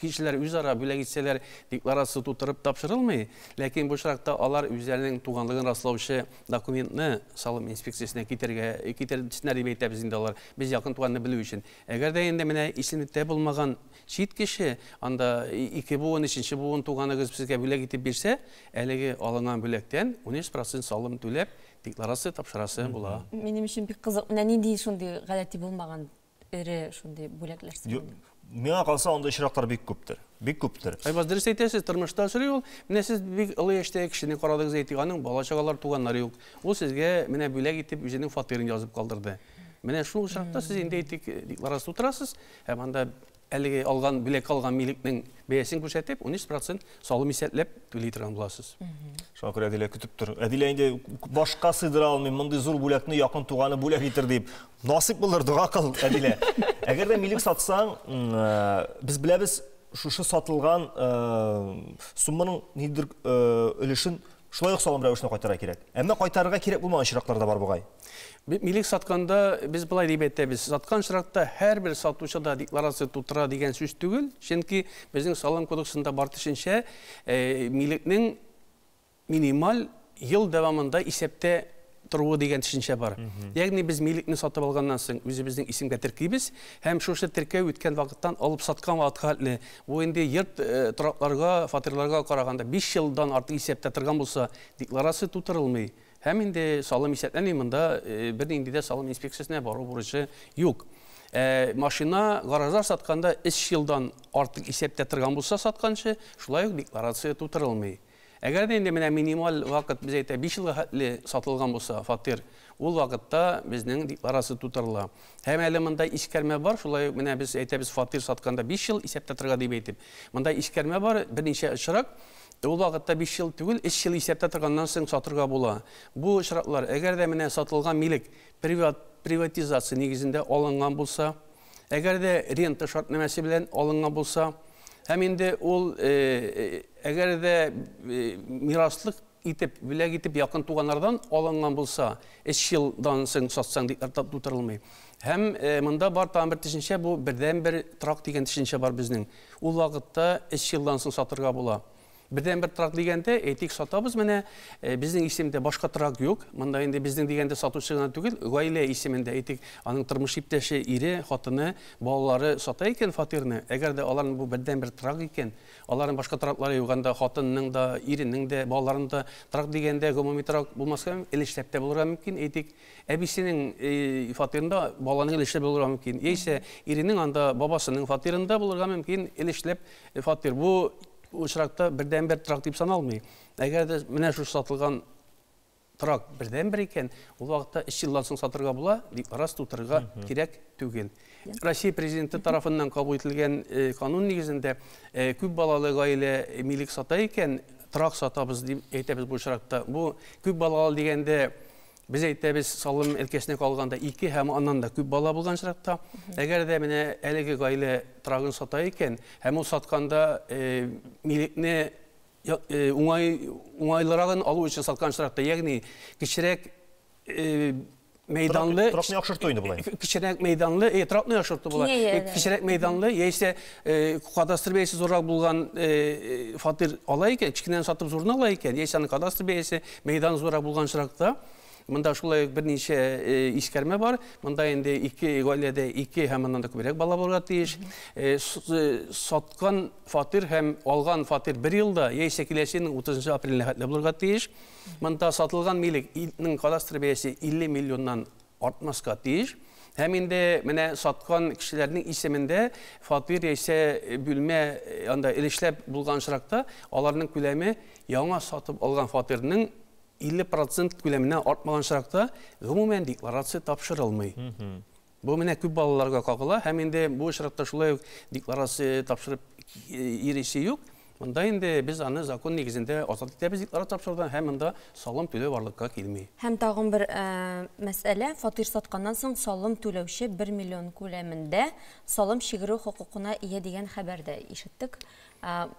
кешеләр үзара бүләк итсәләр, декларация тутырып тапшырылмый, ләкин бу очракта алар үзләренең туганлыгын раслаучы документны салым инспекциясенә китерсеннәр дип әйтәбез инде алар, без якын туганны белү өчен. Әгәр дә инде менә исемлектә булмаган чит кеше, анда 2 буын, 3 буын туганыгыз сезгә бүләк итеп бирсә, әлеге алынган бүләктән 13% салым түләп декларация тапшырасы була. Минем өчен бик кызык, менә нинди шундый гадәти булмаган эре шундый бүләкләр сыман. Миңа калса, анда очраклар бик күптер. Бик күптер. Айбаз, дөрес әйтәсез, тормышта очрый ул. Менә сез бик олы яшьтәге кешене карадыгыз, әйтик, аның бала-чагалар, туганнары юк. Ул сезгә менә бүләк итеп үзенең фатирын язып калдырды. Менә шул очракта сез инде әйтик, декларация тутырасыз һәм анда әлеге алган бүләк алган милекнең бәясен күрсәтеп, 13% салым исәпләп түли торган буласыз. Шуңа күрә Әдилә көтеп тор. Әдилә инде башка сыйдыра алмыйм, мондый зур бүләкне якын туганы бүләк итер дип. Насыйп булыр, дога кыл, Әдилә. Әгәр дә милек сатсаң, без беләбез, шушы сатылган сумманың ниндидер өлешен шулай ук салым рәвешенә кайтарырга кирәк. Әмма кайтарырга кирәк булмаган очраклар да бар бугай. Милек сатканда без былай дип әйтәбез. Саткан очракта һәрбер сатучы да декларация тутыра дигән сүз түгел, чөнки безнең салым кодексында бар төшенчә, милекнең минималь ел дәвамында исәптә торуы дигән төшенчә бар. Ягъни без милекне сатып алганнан соң үзебезнең исемгә теркибез һәм шушы теркәү үткән вакыттан алып саткан вакытка хәтле, бу инде йорт торакларга, фатирларга караганда 5 елдан артык исәптә торган булса, декларация тутырылмый. Һәм инде салым исәпләнми, монда бернинди дә салым инспекциясенә бару бурычы юк. Машина, гаражлар сатканда 3 елдан артык исәптә торган булса сатканчы, шулай ук декларация тутырылмый. Әгәр дә инде менә минималь вакыт без әйтә 5 елга хәтле сатылган булса фатир, ул вакытта безнең декларация тутырыла. Һәм әле монда искәрмә бар, шулай ук менә без әйтәбез фатир сатканда 5 ел исәптә торырга дип әйтеп. Монда искәрмә бар, берничә очрак, ул вакытта 5 ел түгел, 3 ел исәптә торганнан соң сатырга була. Бу очраклар, әгәр дә менә сатылган милек приватизация нигезендә алынган булса, әгәр дә рента шартнамәсе белән алынган булса, Һәм инде ул әгәр дә мираслык итеп, бүләк итеп якын туганнардан алынган булса, 3 елдан соң сатсаң декларация тутырылмый. Һәм монда бар тагын бер төшенчә, бу бердәнбер торак дигән төшенчә бар безнең. Ул вакытта 3 елдан соң сатырга була. Бердәнбер торак дигәндә, әйтик, сатабыз менә, безнең исемдә башка торак юк. Монда инде безнең дигәндә сатучы гына түгел, гаилә исемендә, әйтик, аның тормыш иптәше, ире, хатыны, балалары сата икән фатирны. Әгәр дә аларның бу бердәнбер торак икән, аларның башка тораклары юк, анда хатынның да, иренең дә, балаларының да торак дигәндә гомуми торак булмаска, өлешләп тә булырга мөмкин, әйтик, әбисенең фатирында баланың өлешләп булырга мөмкин, яисә иренең анда бабасының фатирында булырга мөмкин өлешләп фатир. Бу очракта бердәнбер торак дип саналмый. Әгәр дә менә шул сатылган торак бердәнбер икән, ул вакытта 3 елдан соң сатырга була, декларация тутырырга кирәк түгел. Россия президенты тарафыннан кабул ителгән канун нигезендә күп балалы гаилә милек сата икән, торак сатабыз дип әйтәбез бу очракта. Бу күп балалы дигәндә без әйтәбез салым өлкәсенә калганда 2 һәм аннан да күп бала булган очракта, әгәр дә менә әлеге гаилә торагын сата икән, һәм ул сатканда милекне уңайлырагын алу өчен саткан очракта, ягъни кечерәк мәйданлы торакны яхшырту инде болай. Кечерәк мәйданлы, торакны яхшырту була. Кечерәк мәйданлы, яисә кадастр бәясе зуррак булган фатир ала икән, кечкенәдән сатып зурны ала икән, яисә аның кадастр бәясе мәйдан зуррак булган очракта, монда шулай ук берничә искәрмә бар. Монда инде ике гаиләдә 2 һәм аннан да күбрәк бала булырга тиеш. Саткан фатир һәм алган фатир бер елда, яисә киләсе елның 30 апреленә хәтле булырга тиеш. Монда сатылган милекнең кадастр бәясе 50 миллионнан артмаска тиеш. Һәм инде менә саткан кешеләрнең исемендә фатир яисә бүлмә анда өлешләп булган очракта, аларның күләме яңа сатып алган фатирның 50% күләменнән артмаган очракта гомумән декларация тапшырылмый. Бу менә күп балаларга кагыла, һәм инде бу очракта шулай ук декларация тапшырып ирешү юк. Монда инде без аны закон нигезендә азат итәбез декларация тапшырудан, һәм монда салым түләү барлыкка килми. Һәм тагын бер мәсьәлә, фатир сатканнан соң салым түләүче 1 миллион күләмендә салым чигерү хокукына ия дигән хәбәрдә ишеттек.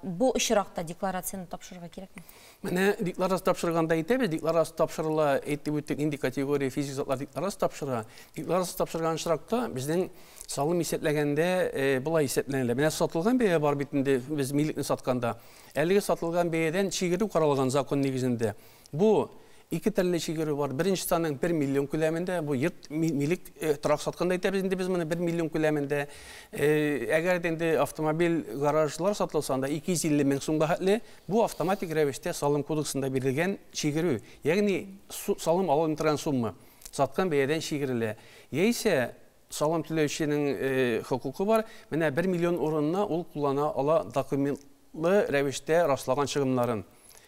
Бу очракта декларацияне тапшырырга кирәкме? Менә декларация тапшырганда әйтәбез, декларация тапшырыла, әйтеп үттек, нинди категория физик затлар декларация тапшыра. Декларация тапшырган очракта безнең салым исәпләгәндә болай исәпләнелә. Менә сатылган бәя бар бит инде без милекне сатканда. Әлеге сатылган бәядән чигерү каралган закон нигезендә. Бу ике төрле чигерү бар. Беренчесе аның 1 миллион күләмендә, бу йорт милек торак сатканда әйтәбез инде без моны 1 миллион күләмендә. Әгәр дә инде автомобиль гаражлар сатылса, анда 250 мең сумга хәтле, бу автоматик рәвештә салым кодексында бирелгән чигерү, ягъни салым алынып торган сумма саткан бәядән чигерелә. Яисә салым түләүченең хокукы бар, менә 1 миллион урынына ул куллана ала документлы рәвештә раслаган чыгымнарын.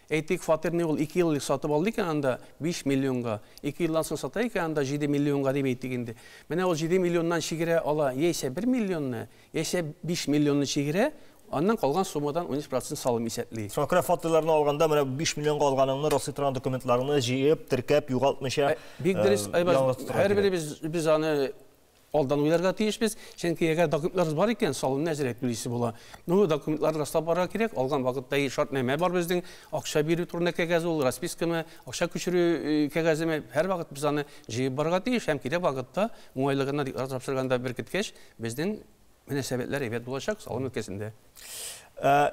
Әйтик, фатирны ул 2 еллык сатып алды икән, анда 5 миллионга, 2 елдан соң сата икән, анда 7 миллионга дип әйтик инде. Менә ул 7 миллионнан чигерә ала, яисә 1 миллионны, яисә 5 миллионны чигерә, аннан калган суммадан 13% салым исәпли. Шуңа күрә фатирларны алганда, менә 5 миллионга алганыңны раслый торган документларны җыеп, теркәп, югалтмыйча, Бик дөрес, Айбаз, һәрберебез без аны алдан уйларга тиешбез, чөнки әгәр документларыбыз бар икән, салымны әзрәк түлисе була. Ну, документларны раслап барырга кирәк, алган вакытта шартнамә бар безнең, акча бирү турында кәгазь ул, распискамы, акча күчерү кәгаземе, һәр вакыт без аны җыеп барырга тиеш, һәм кирәк вакытта уңайлыгына декларация тапшырганда беркеткәч, безнең мөнәсәбәтләр әйбәт булачак салым өлкәсендә.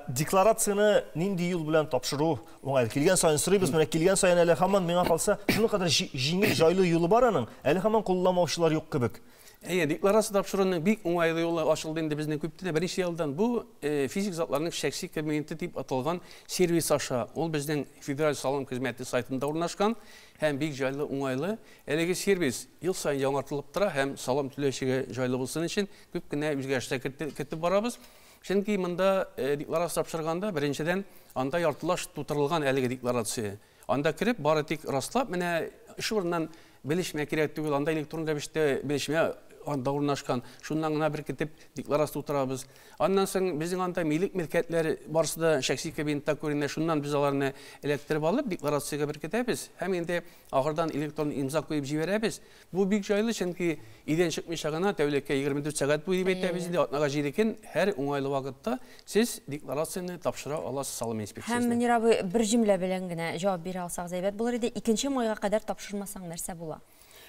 Декларацияне нинди юл белән тапшыру уңайлы? Килгән саен сорыйбыз, менә килгән саен әле һаман миңа калса, шуның кадәр җиңел, җайлы юлы бар аның, әле һаман кулланмаучылар юк кебек. Әйе, декларация тапшыруның бик уңайлы юлы ачылды инде безнең күптән, берничә елдан. Бу физик затларның шәхси кабинеты дип аталган сервис аша. Ул безнең Федераль салым хезмәте сайтында урнашкан һәм бик җайлы, уңайлы. Әлеге сервис ел саен яңартылып тора һәм салым түләүчегә җайлы булсын өчен күп кенә үзгәрешләр кертеп барабыз. Чөнки монда декларация тапшырганда, беренчедән, анда яртылаш тутырылган әлеге декларация. Анда кереп, бары тик раслап, менә эш урыннан белешмә кирәк түгел, анда электрон рәвештә белешмә анда урнашкан, шуннан гына беркетеп декларация тутырабыз. Аннан соң безнең анда милек мөлкәтләре барысы да шәхси кабинетта күренә, шуннан без аларны эләктереп алып декларациягә беркетәбез һәм инде ахырдан электрон имза куеп җибәрәбез. Бу бик җайлы, чөнки өйдән чыкмыйча гына тәүлеккә 24 сәгать буе дип әйтәбез инде, атнага 7 көн һәр уңайлы вакытта сез декларацияне тапшыра аласыз салым инспекциясенә. Һәм Мөнир абый, бер җөмлә белән генә җавап бирә алсагыз әйбәт булыр иде. 2 майга кадәр тапшырмасаң нәрсә була?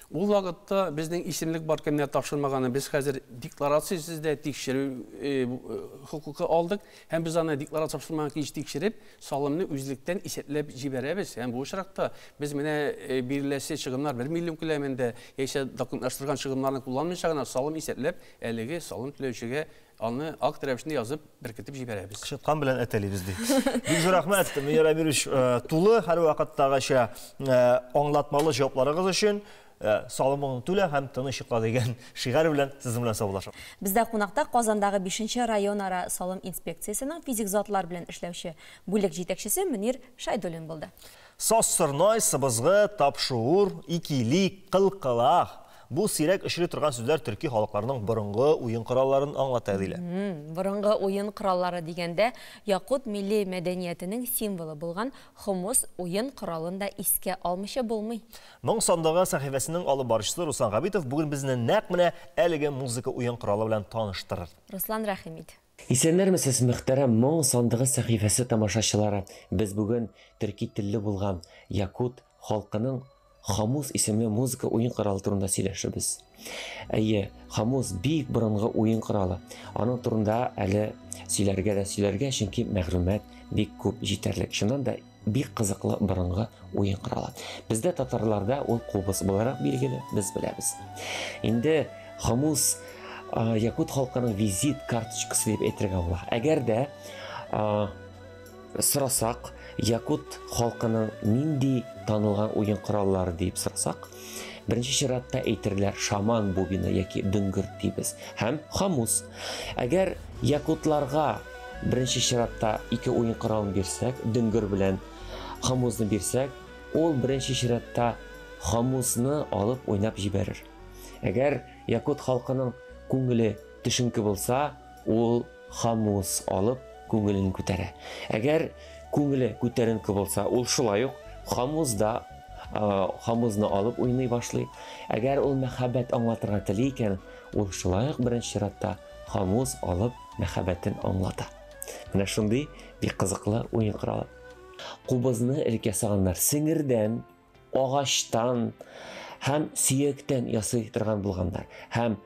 Ул вакытта безнең исемлек бар кемнәр тапшырмаганы, без хәзер декларациясез дә тикшерү хокукы алдык һәм без аны декларация тапшырмаган килеш тикшереп, салымны үзлектән исәпләп җибәрәбез. Һәм бу очракта без менә биреләсе чыгымнар 1 миллион күләмендә яисә документлаштырган чыгымнарны кулланмыйча гына салым исәпләп, әлеге салым түләүчегә аны акт рәвешендә язып беркетеп җибәрәбез. Кычыткан белән әтәлибез ди. Бик зур рәхмәт, Мөнир Әмирович, тулы һәр вакыттагыча аңлатмалы җавапларыгыз өчен. Салымыңны түлә һәм тыныч йокла дигән шигарь белән сезнең белән саубуллашам. Бездә кунакта Казандагы 5 районара салым инспекциясенең физик затлар белән эшләүче бүлек җитәкчесе Мөнир Шайдуллин булды. Саз сорнай, сыбызгы, тапшур, икилик, кылкылах. Бу сирәк очрый торган сүзләр төрки халыкларының борынгы уен коралларын аңлата диләр. Борынгы уен кораллары дигәндә якут милли мәдәниятенең символы булган хомус уен коралын да искә алмыйча булмый. Моң сандыгы сәхифәсенең алып баручысы Руслан Габитов бүген безне нәкъ менә әлеге музыка уен коралы белән таныштырыр. Руслан, рәхим ит. Исәннәрмесез, мөхтәрәм Моң сандыгы сәхифәсе тамашачылары. Без бүген төрки телле булган якут халкының Хомус исемле музыка уен коралы турында сөйләшербез. Әйе, хомус бик борынгы уен коралы. Аның турында әле сөйләргә дә сөйләргә, чөнки мәгълүмат бик күп җитәрлек. Чыннан да бик кызыклы борынгы уен коралы. Бездә татарларда ул кубыз буларак билгеле, без беләбез. Инде хомус якут халкының визит карточкасы дип әйтергә була. Әгәр дә сорасак, якут халкының нинди танылган уен кораллары дип сорасак, беренче чиратта әйтерләр шаман бубины яки дөңгер дибез һәм хомус. Әгәр якутларга беренче чиратта ике уен коралын бирсәк, дөңгер белән хомусны бирсәк, ул беренче чиратта хомусны алып уйнап җибәрер. Әгәр якут халкының күңеле төшенке булса, ул хомус алып күңелен күтәрә. Әгәр күңеле күтәренке булса, ул шулай ук хомузны алып уйный башлый. Әгәр ул мәхәббәт аңлатырга тели икән, ул шулай ук беренче чиратта хомуз алып мәхәббәтен аңлата. Менә шундый бик кызыклы уен коралы. Кубызны элек ясаганнар сеңердән, агачтан һәм сөяктән ясый торган булганнар. Һәм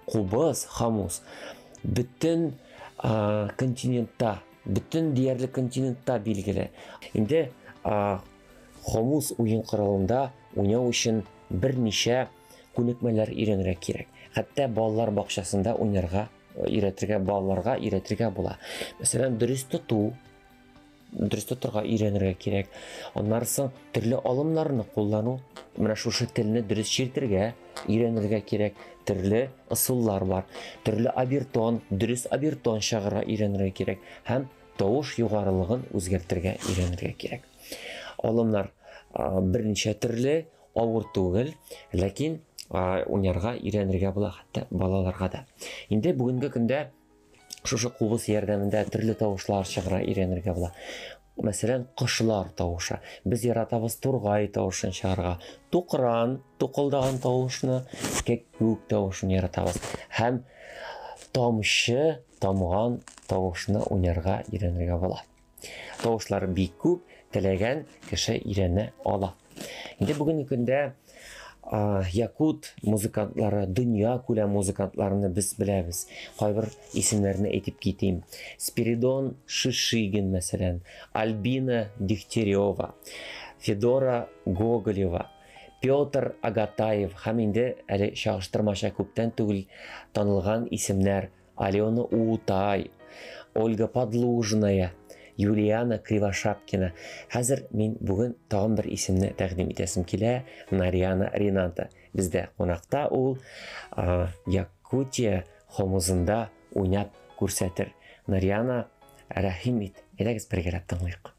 кубыз, хомуз бөтен континентта, бөтен диярлек континентта билгеле. Инде хомус уен коралында уйнау өчен берничә күнекмәләр өйрәнергә кирәк. Хәтта балалар бакчасында уйнарга өйрәтергә, балаларга өйрәтергә була. Мәсәлән, дөрес тоту, дөрес тотырга өйрәнергә кирәк. Аннан соң төрле алымнарны куллану, менә шушы телне дөрес чиртергә өйрәнергә кирәк. Төрле ысуллар бар. Төрле обертон, дөрес обертон чыгарырга өйрәнергә кирәк һәм тавыш югарылыгын үзгәртергә өйрәнергә кирәк. Алымнар берничә төрле, авыр түгел, ләкин уйнарга өйрәнергә була хәтта балаларга да. Инде бүгенге көндә шушы кубыз ярдәмендә төрле тавышлар чыгарырга өйрәнергә була. Мәсәлән, кошлар тавышы. Без яратабыз тургай тавышын чыгарырга, тукран тукылдаган тавышны, кәккүк тавышын яратабыз һәм тамчы тамган тавышны уйнарга өйрәнергә була. Тавышлар бик күп, теләгән кеше өйрәнә ала. Инде бүгенге көндә якут музыкантлары, дөнья күләм музыкантларны без беләбез. Кайбер исемнәрне әйтеп китим. Спиридон Шишигин, мәсәлән, Альбина Дегтярева, Федора Гоголева, Петр Агатаев һәм инде әле чагыштырмача күптән түгел танылган исемнәр Алена Утай, Ольга Подлужная, Юлиана Кривошапкина. Хәзер мин бүген тагын бер исемне тәкъдим итәсем килә, Нариана Рената. Бездә кунакта ул Якутия хомузында уйнап күрсәтер. Нариана, рәхим ит, әйдәгез бергәләп тыңлыйк.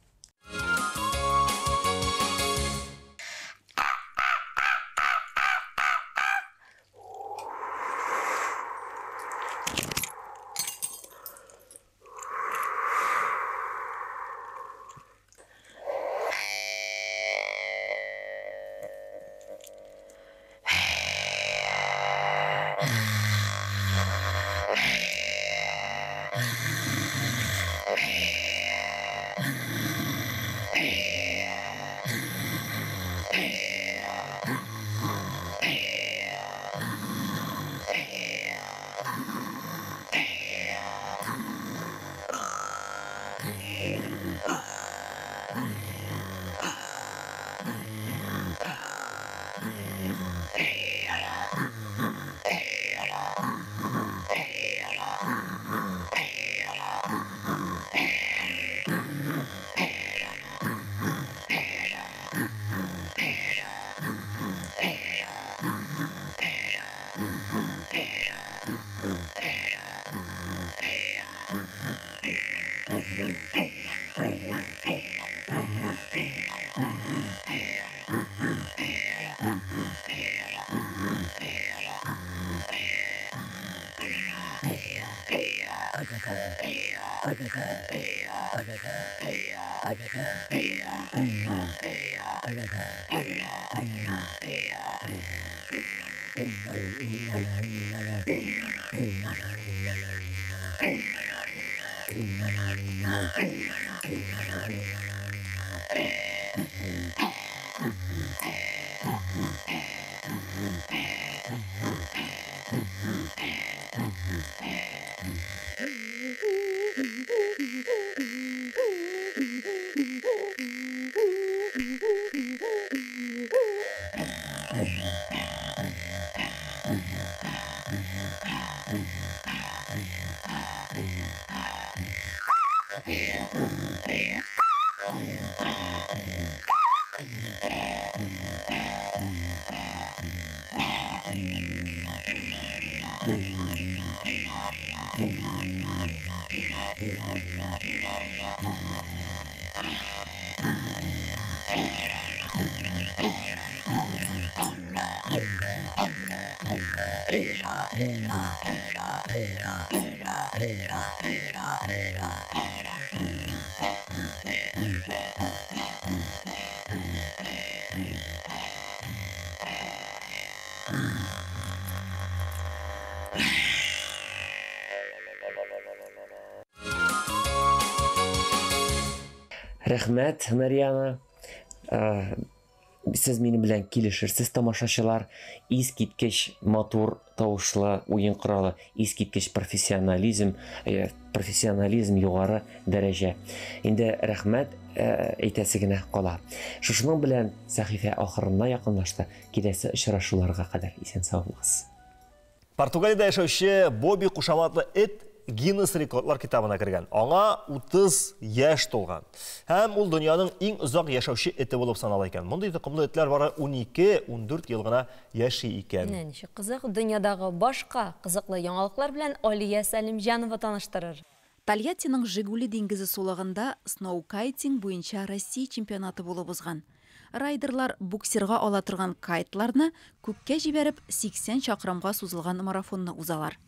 Рәхмәт, Марьяна. Сез минем белән килешерсез, тамашачылар. Искиткеч матур тавышлы уен коралы, искиткеч профессионализм, профессионализм югары дәрәҗә. Инде рәхмәт әйтәсе генә кала. Шушының белән сәхифә ахырына якынлашты. Киләсе очрашуларга кадәр исән-сау булыгыз. Португалиядә яшәүче Бобби кушаматлы эт Гиннес рекордлар китабына кергән. Аңа 30 яшь тулган. Һәм ул дөньяның иң озак яшәүче эте булып санала икән. Мондый токымлы этләр бары 12-14 ел гына яши икән. Менә ничек кызык, дөньядагы башка кызыклы яңалыклар белән Алия Сәлимҗанова таныштырыр. Тольяттиның Жигули диңгезе сулыгында сноукайтинг буенча Россия чемпионаты булып узган. Райдерлар буксирга ала торган кайтларны күккә җибәреп 80 чакрымга сузылган марафонны узалар.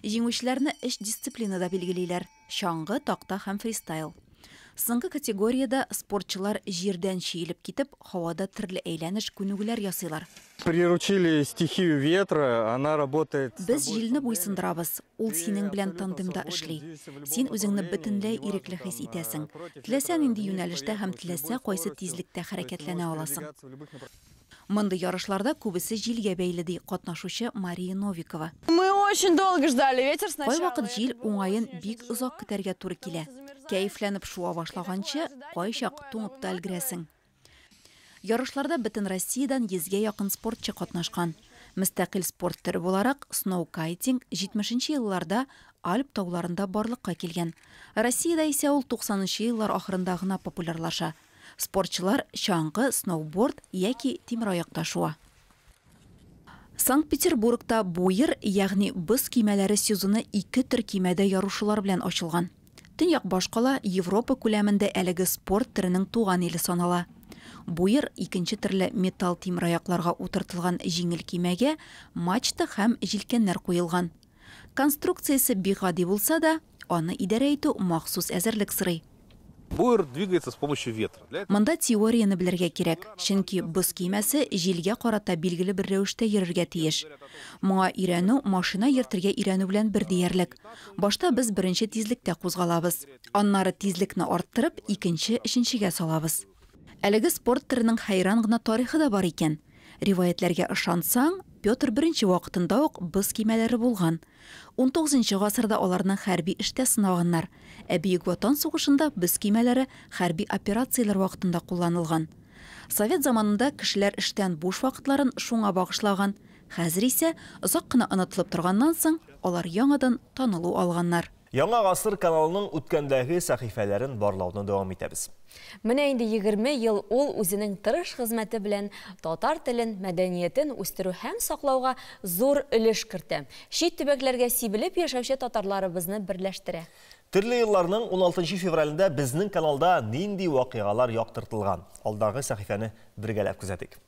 Җиңүчеләрне өч дисциплинада билгелиләр: чаңгы, такта һәм фристайл. Соңгы категориядә спортчылар җирдән чөелеп китеп, һавада төрле әйләнеш күнегүләр ясыйлар. Приручили стихию ветра, она работает. Без җилне буйсындырабыз, ул синең белән тандемда эшли. Син үзеңне бөтенләй ирекле хис итәсең. Теләсә нинди юнәлештә һәм теләсә кайсы тизлектә хәрәкәтләнә аласың. Мондый ярышларда күбесе җилгә бәйле, ди катнашучы Мария Новикова. Мы очень долго ждали ветер сначала. Кайвакыт җил уңаен бик озак көтәргә туры килә. Кәефләнеп шуа башлаганчы, кайчак туңып та өлгерәсең. Ярышларда бөтен Россиядән 100гә якын спортчы катнашкан. Мөстәкыйль спорт төре буларак сноукайтинг 70 елларда Альп тауларында барлыкка килгән. Россиядә исә ул 90 еллар ахырында гына популярлаша. Спортчылар чаңгы, сноуборд яки тимераякта шуа. Санкт-Петербургта буер, ягъни боз көймәләре сезоны ике төр көймәдә ярышулар белән ачылган. Төньяк башкала Европа күләмендә әлеге спорт төренең туган иле санала. Буер икенче төрле металл тимераякларга утыртылган җиңел көймәгә мачта һәм җилкәннәр куелган. Конструкциясе бик гади булса да, аны идарә итү махсус әзерлек сорый. Буер двигается с помощью ветра. Монда теорияне белергә кирәк, чөнки боз көймәсе җилгә карата билгеле бер рәвештә йөрергә тиеш. Моңа өйрәнү машина йөртергә өйрәнү белән бер диярлек. Башта без беренче тизлектә кузгалабыз. Аннары тизлекне арттырып, икенче, өченчегә салабыз. Әлеге спорт төренең хәйран гына тарихы да бар икән. Риваятләргә ышансаң, Петр I вакытында ук боз көймәләре булган. 19 гасырда аларны хәрби эштә сынаганнар. Ә Бөек Ватан сугышында боз көймәләре хәрби операцияләр вакытында кулланылган. Совет заманында кешеләр эштән буш вакытларын шуңа багышлаган. Хәзер исә озак кына онытылып торганнан соң, алар яңадан танылу алганнар. Яңа гасыр каналының үткәндәге сәхифәләрен барлауны дәвам итәбез. Менә инде 20 ел ул үзенең тырыш хезмәте белән татар телен, мәдәниятен үстерү һәм саклауга зур өлеш кертә. Чит төбәкләргә сибелеп яшәүче татарларыбызны берләштерә. Төрле елларның 16 февралендә безнең каналда нинди вакыйгалар яктыртылган? Алдагы сәхифәне бергәләп күзәтик.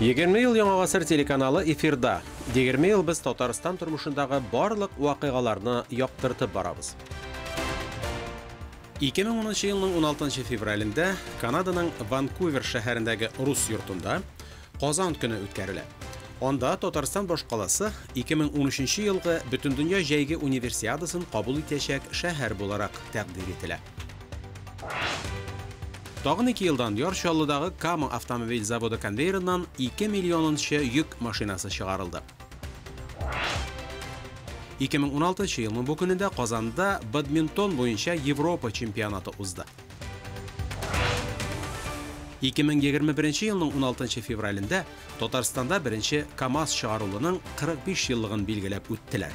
20 ел Яңа гасыр телеканалы эфирда. 20 ел без Татарстан тормышындагы барлык вакыйгаларны яктыртып барабыз. 2010 елның 16 февралендә Канаданың Ванкувер шәһәрендәге Рус йортында Казан көне үткәрелә. Анда Татарстан башкаласы 2013 елгы Бөтендөнья җәйге универсиадасын кабул итәчәк шәһәр буларак тәкъдир ителә. Тагын 2 елдан Яр Чаллыдагы Кама автомобиль заводы конвейерыннан 2 миллионынчы йөк машинасы чыгарылды. 2016 елның бу көнендә Казанда бадминтон буенча Европа чемпионаты узды. 2021 елның 16 февралендә Татарстанда беренче КАМАЗ чыгарылуның 45 еллыгын билгеләп үттеләр.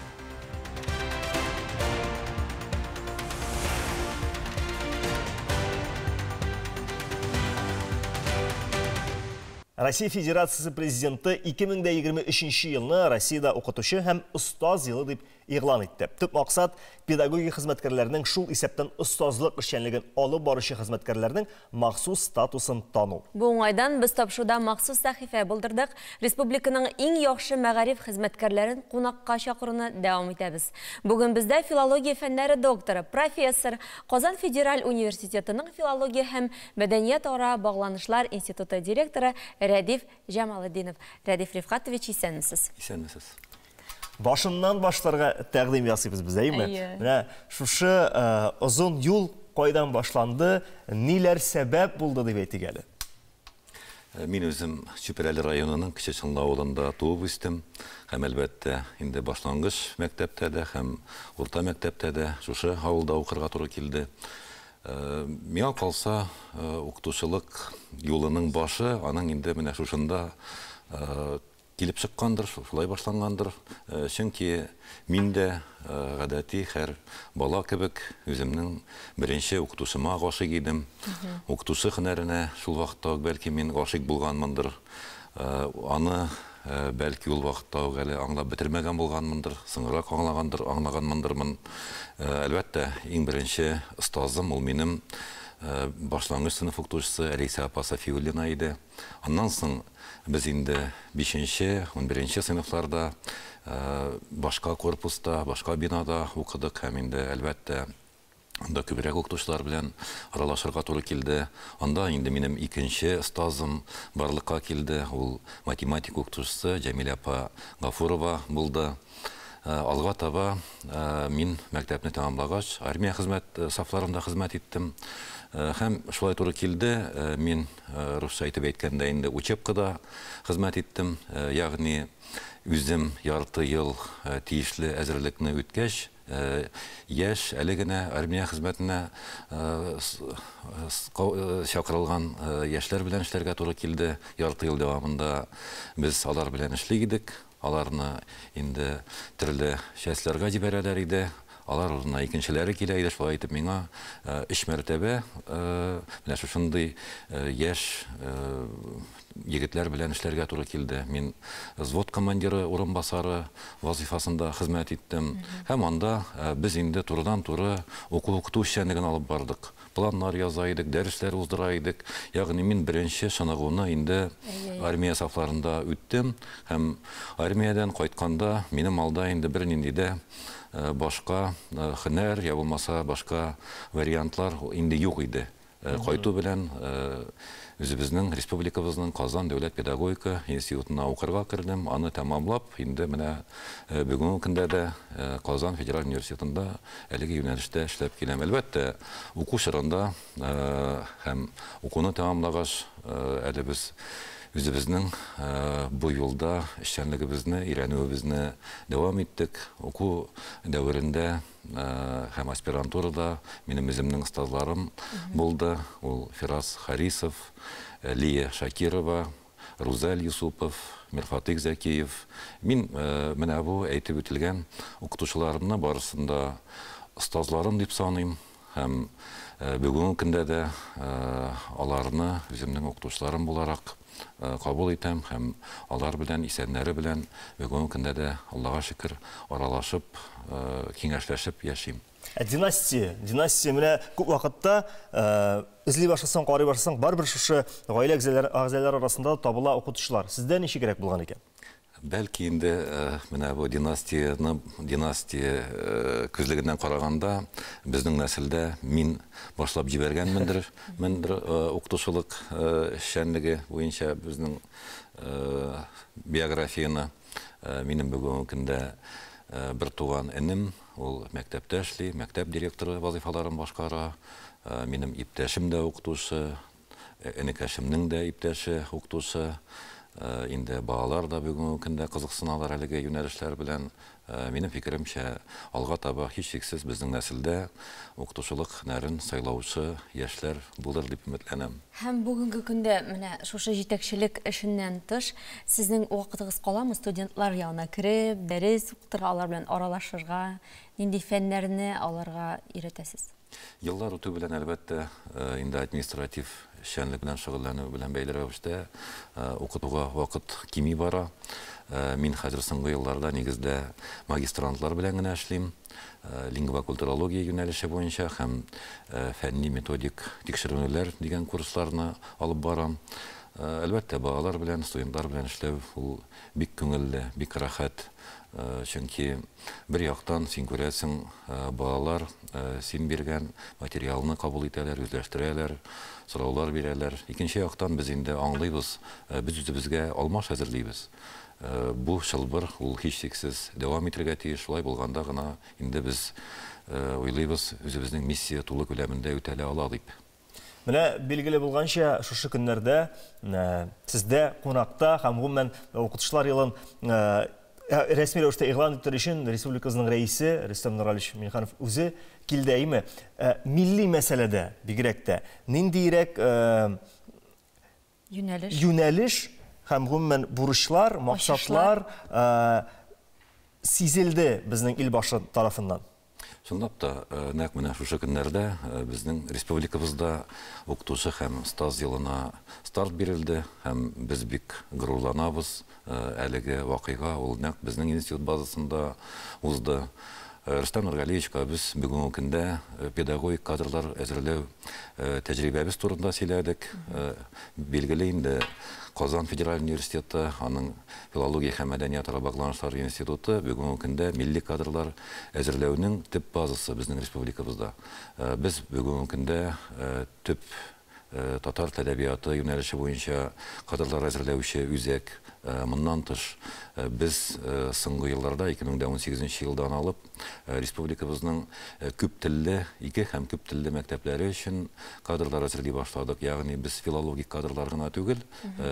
Россия Федерациясе президенты 2023 елны Россиядә укытучы һәм остаз елы дип игълан итте. Төп максат педагогик хезмәткәрләрнең, шул исәптән остазлык эшчәнлеген алып баручы хезмәткәрләрнең махсус статусын тану. Бу уңайдан без тапшыруда махсус сәхифә булдырдык. Республиканың иң яхшы мәгариф хезмәткәрләрен кунакка чакыруны дәвам итәбез. Бүген бездә филология фәннәре докторы, профессор, Казан федераль университетының филология һәм мәдәният-ара багланышлар институты директоры Рәдиф Җамалетдинов. Рәдиф Рифкатович, исәнмесез. Исәнмесез. Башыннан башларга тәкъдим ясыйбыз без, әйеме? Менә шушы озын юл кайдан башланды, ниләр сәбәп булды дип әйтик әле. Мин үзем Чүпрәле районының Кече Чынлы авылында туып үстем. Һәм әлбәттә, инде башлангыч мәктәптә дә һәм урта мәктәптә дә шушы авылда укырга туры килде. Миңа калса, укытучылык юлының башы аның инде менә шушында килеп чыккандыр, шулай башлангандыр. Чөнки мин дә гадәти һәр бала кебек үземнең беренче укытучыма гашыйк идем. Укытучы һөнәренә шул вакытта ук бәлки мин гашыйк булганмындыр. Аны бәлки ул вакытта ук әле аңлап бетермәгән булганмындыр, соңрак аңлагандыр, аңлаганмындырмын. Әлбәттә, иң беренче остазым ул минем башлангыч сыйныф укытучысы Алисә апа Сафиуллина иде. Аннан соң без инде 5-нче, 11-нче сыйныфларда башка корпуста, башка бинада укыдык һәм инде әлбәттә анда күбрәк укытучылар белән аралашырга туры килде. Анда инде минем икенче остазым барлыкка килде. Ул математика укытучысы Җәмилә апа Гафурова булды. Алга таба мин мәктәпне тәмамлагач, армия хезмәт сафларында хезмәт иттем. Һәм шулай туры килде, мин русча әйтеп әйткәндә инде учебкада хезмәт иттем. Ягъни үзем ярты ел тиешле әзерлекне үткәч, яшь әле генә армия хезмәтенә чакырылган яшьләр белән эшләргә туры килде. Ярты ел дәвамында без алар белән эшли идек. Аларны инде төрле частьләргә җибәрәләр иде. Алар урынына икенчеләре килә иде. Шулай итеп миңа 3 мәртәбә менә шушындый яшь егетләр белән эшләргә туры килде. Мин взвод командиры урынбасары вазифасында хезмәт иттем. Һәм анда без инде турыдан-туры уку-укыту эшчәнлеген алып бардык. Планнар яза идек, дәресләр уздыра идек. Ягъни мин беренче чыныгуны инде армия сафларында үттем. Һәм армиядән кайтканда минем алда инде бернинди дә башка һөнәр я булмаса башка вариантлар инде юк иде. Кайту белән үзебезнең республикабызның Казан дәүләт педагогика институтына укырга кердем. Аны тәмамлап, инде менә бүгенге көндә дә Казан федераль университетында әлеге юнәлештә эшләп киләм. Әлбәттә, уку чорында һәм укуны тәмамлагач, әле без үзебезнең бу юлда эшчәнлегебезне, өйрәнүебезне дәвам иттек. Уку дәверендә һәм аспирантурада минем үземнең остазларым булды. Ул Фирас Харисов, Лия Шакирова, Рузаль Юсупов, Мирфатыйх Зәкиев. Мин менә бу әйтеп үтелгән укытучыларымны барысын да остазларым дип саныйм. Һәм бүгенге көндә дә аларны үземнең укытучыларым буларак кабул итәм һәм алар белән, исәннәре белән бүгенге көндә дә Аллага шөкер аралашып, киңәшләшеп яшим. Династия, династия менә күп вакытта эзли башласаң, карый башласаң, барыбер шушы гаилә әгъзалары арасында табыла укытучылар. Сездә ничегрәк булган икән? Бәлки инде менә бу династияне, династия күзлегеннән караганда, безнең нәселдә мин башлап җибәргәнмендер, мендер укытучылык эшчәнлеге буенча безнең биографияне. Минем бүгенге көндә бер туган энем, ул мәктәптә эшли, мәктәп директоры вазыйфаларын башкара. Минем иптәшем дә укытучы, энекәшемнең дә иптәше укытучы. Инде балалар да бүгенге көндә кызыксыналар әлеге юнәлешләр белән. Минем фикеремчә, алга таба һичшиксез безнең нәселдә укытучылык һөнәрен сайлаучы яшьләр булыр дип өметләнәм. Һәм бүгенге көндә менә шушы җитәкчелек эшеннән тыш, сезнең вакытыгыз каламы студентлар янына кереп, дәрес укытырга, алар белән аралашырга, нинди фәннәрне аларга өйрәтәсез? Еллар үтү белән, әлбәттә, инде административ эшчәнлек белән шөгыльләнү белән бәйле рәвештә укытуга вакыт кими бара. Мин хәзер соңгы елларда нигездә магистрантлар белән генә эшлим. Лингвокультурология юнәлеше буенча һәм фәнни методик тикшеренүләр дигән курсларны алып барам. Әлбәттә, балалар белән, студентлар белән эшләү ул бик күңелле, бик рәхәт. Чөнки бер яктан син күрәсең, балалар син биргән материалны кабул итәләр, үзләштерәләр, сораулар бирәләр. Икенче яктан без инде аңлыйбыз, без үзебезгә алмаш әзерлибез. Бу чылбыр ул һичшиксез дәвам итәргә тиеш. Шулай булганда гына инде без уйлыйбыз, үзебезнең миссия тулы күләмендә үтәлә ала дип. Менә билгеле булганча, шушы көннәрдә сездә кунакта һәм гомумән укытучылар елын рәсми рәвештә игълан итү өчен республикабызның рәисе Рөстәм Нургалиевич Миңнеханов үзе килде, әйме? Милли мәсьәләдә бигрәк тә ниндирәк юнәлеш һәм гомумән бурычлар, максатлар сизелде безнең ил башы тарафыннан? Чынлап та, нәкъ менә шушы көннәрдә безнең республикабызда укытучы һәм остаз елына старт бирелде, һәм без бик горурланабыз. Әлеге вакыйга ул нәкъ безнең институт базасында узды. Рөстәм Нургалиевичка без бүгенге көндә педагогик кадрлар әзерләү тәҗрибәбез турында сөйләдек. Билгеле инде, Казан федераль университеты, аның филология һәм мәдәниятара багланышлар институты бүгенге көндә милли кадрлар әзерләүнең төп базасы безнең республикабызда. Без бүгенге көндә төп татар әдәбияты юнәлеше буенча кадрлар әзерләүче үзәк. Моннан тыш, без соңгы елларда, 2018 елдан алып, республикабызның күп телле, ике һәм күп телле мәктәпләре өчен кадрлар әзерли башладык. Ягъни без филологик кадрлар гына түгел,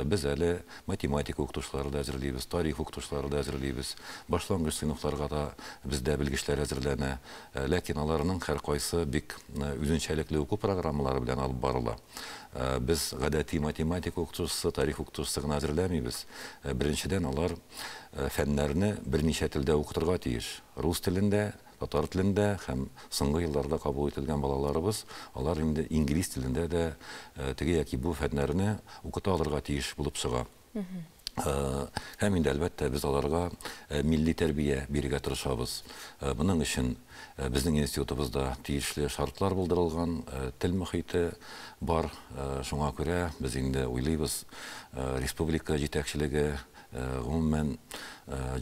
без әле математика укытучылары да әзерлибез, тарих укытучылары да әзерлибез. Башлангыч сыйныфларга да бездә белгечләр әзерләнә. Ләкин аларның һәркайсы бик үзенчәлекле уку программалары белән алып барыла. Без гадәти математика укытучысы, тарих укытучысы гына әзерләмибез. Беренчедән, алар фәннәрне берничә телдә укытырга тиеш. Рус телендә, татар телендә һәм соңгы елларда кабул ителгән балаларыбыз, алар инде инглиз телендә дә теге яки бу фәннәрне укыта алырга тиеш булып чыга. Һәм инде, әлбәттә, без аларга милли тәрбия бирергә тырышабыз. Моның өчен безнең институтыбызда тиешле шартлар булдырылган, тел мөхите бар. Шуңа күрә без инде уйлыйбыз, республика җитәкчелеге, гомумән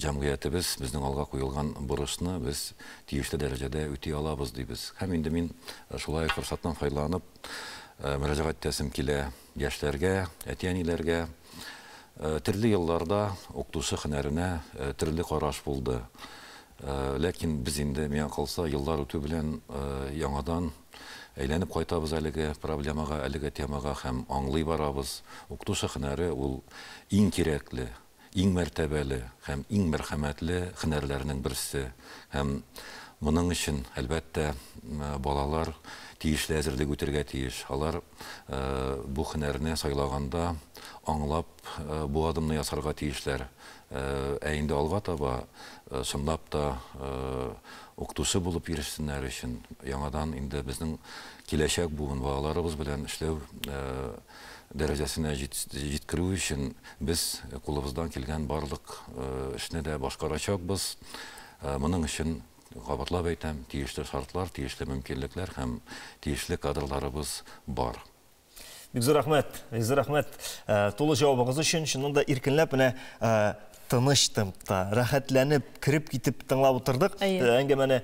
җәмгыятебез безнең алга куелган бурычны без тиешле дәрәҗәдә үти алабыз дибез. Һәм инде мин шулай форсаттан файдаланып мөрәҗәгать итәсем килә яшьләргә, әти-әниләргә. Төрле елларда укытучы һөнәренә төрле караш булды. Ләкин без инде, миңа калса, еллар үтү белән яңадан әйләнеп кайтабыз әлеге проблемага, әлеге темага һәм аңлый барабыз. Укытучы һөнәре ул иң кирәкле, иң мәртәбәле һәм иң мәрхәмәтле һөнәрләрнең берсе. Һәм моның өчен, әлбәттә, балалар тиешле әзерлек үтәргә тиеш. Алар бу һөнәрне сайлаганда аңлап бу адымны ясарга тиешләр. Ә инде алга таба чынлап та укытучы булып ирешсеннәр өчен яңадан инде безнең киләчәк буын балаларыбыз белән эшләү дәрәҗәсенә җиткерү өчен без кулыбыздан килгән барлык эшне дә башкарачакбыз. Моның өчен кабатлап әйтәм, тиешле шартлар, тиешле мөмкинлекләр һәм тиешле кадрларыбыз бар. Бик зур рәхмәт, бик зур рәхмәт. Тулы җавабыгыз өчен, чыннан да иркенләп менә тыныч темпта, рәхәтләнеп, кереп китеп тыңлап утырдык. Әңгәмәне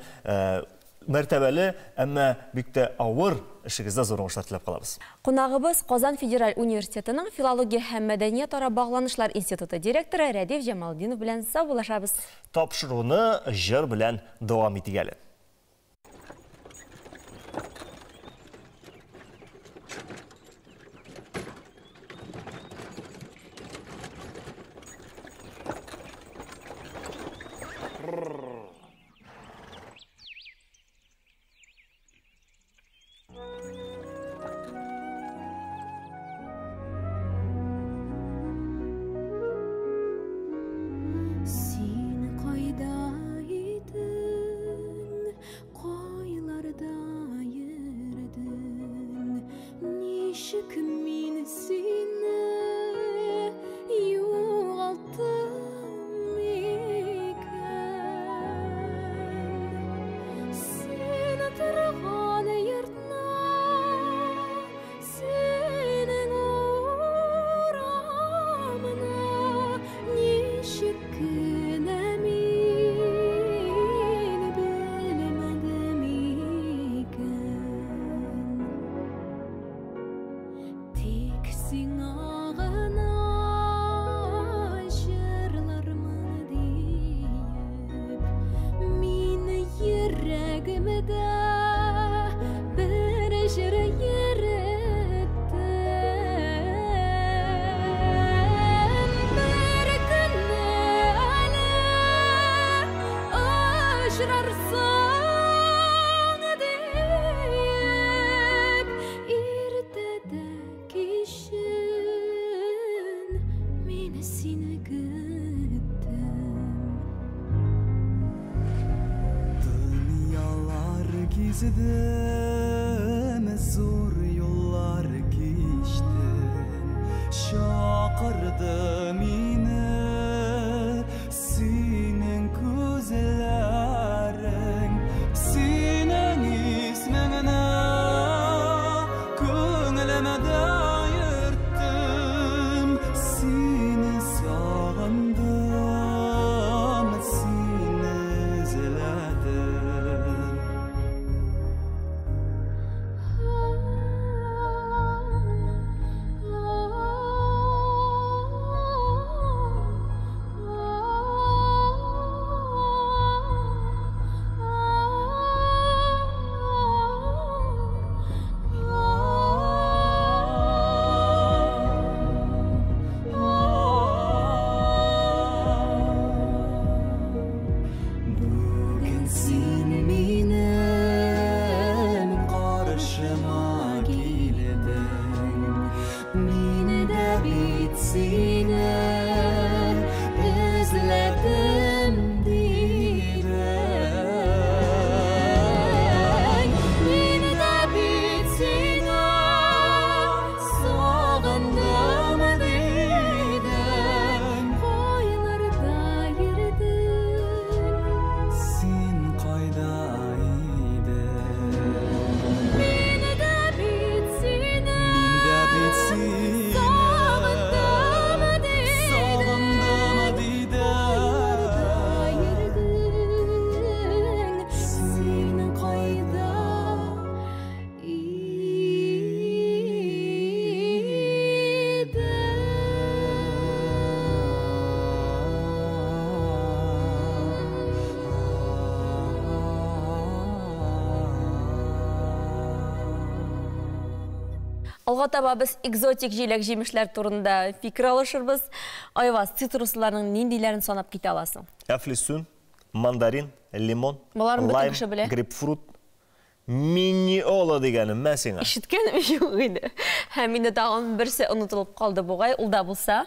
мәртәбәле, әмма бик тә авыр эшегездә зур уңышлар теләп калабыз. Кунагыбыз Казан федераль университетының филология һәм мәдәниятара багланышлар институты директоры Рәдиф Җамалдинов белән саубуллашабыз. Тапшыруны җыр белән дәвам итик әле. Син кайда идең, кайларда йөрдең, ничек мин сине югалттым икән? Син торган йортны, синең урамны ничек кенә мин белмәдем икән? Тик сиңа гына җырлармын диеп, мин йөрәгемдә бер җыр йөреттем. Бер көнне әле очрарсың диеп, иртә дә кичен мин сине көттем. Дөньялар гиздем, зур юллар кичтем. Чакырды мине синең күзләрең, синең исмеңне күңелемдә йөрттем. Сине сагындым, сине эзләдем. Бүген син минем каршыма килдең, мин дә бит сине эзләдем дидең. Мин дә бит сине сагындым дидең, кайларда йөрдең? Син кайда идең? Мин дә бит сине Мин дә бит сине сагындым дидең, сагындым дидең. йөрдең? Син кайда Алга таба без экзотик җиләк-җимешләр турында фикер алышырбыз. Айваз, цитрусларның ниндиләрен санап китә аласың? Әфлисун, мандарин, лимон, Боларын бөтен лайм, кеше белә. грейпфрут, миниола дигәнем мә сиңа. Ишеткәнем юк иде. Һәм инде тагын берсе онытылып калды бугай, ул да булса.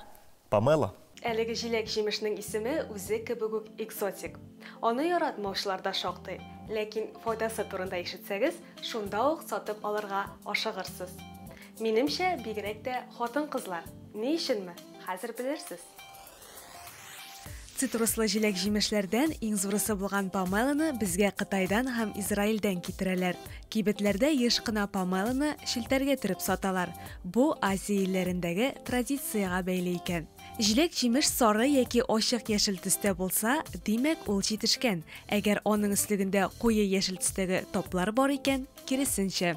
Помело. Әлеге җиләк-җимешнең исеме үзе кебек үк экзотик. Аны яратмаучылар да шактый, ләкин файдасы турында ишетсәгез, шунда ук сатып алырга ашыгырсыз. Минемчә, бигрәк тә хатын-кызлар. Ни өченме? Хәзер белерсез. Цитруслы җиләк-җимешләрдән иң зурысы булган помелоны безгә Кытайдан һәм Израильдән китерәләр. Кибетләрдә еш кына помелоны челтәргә төреп саталар. Бу Азия илләрендәге традициягә бәйле икән. Җиләк-җимеш сары яки ачык яшел төстә булса, димәк, ул җитешкән. Әгәр аның өслегендә куе яшел төстәге таплар бар икән, киресенчә.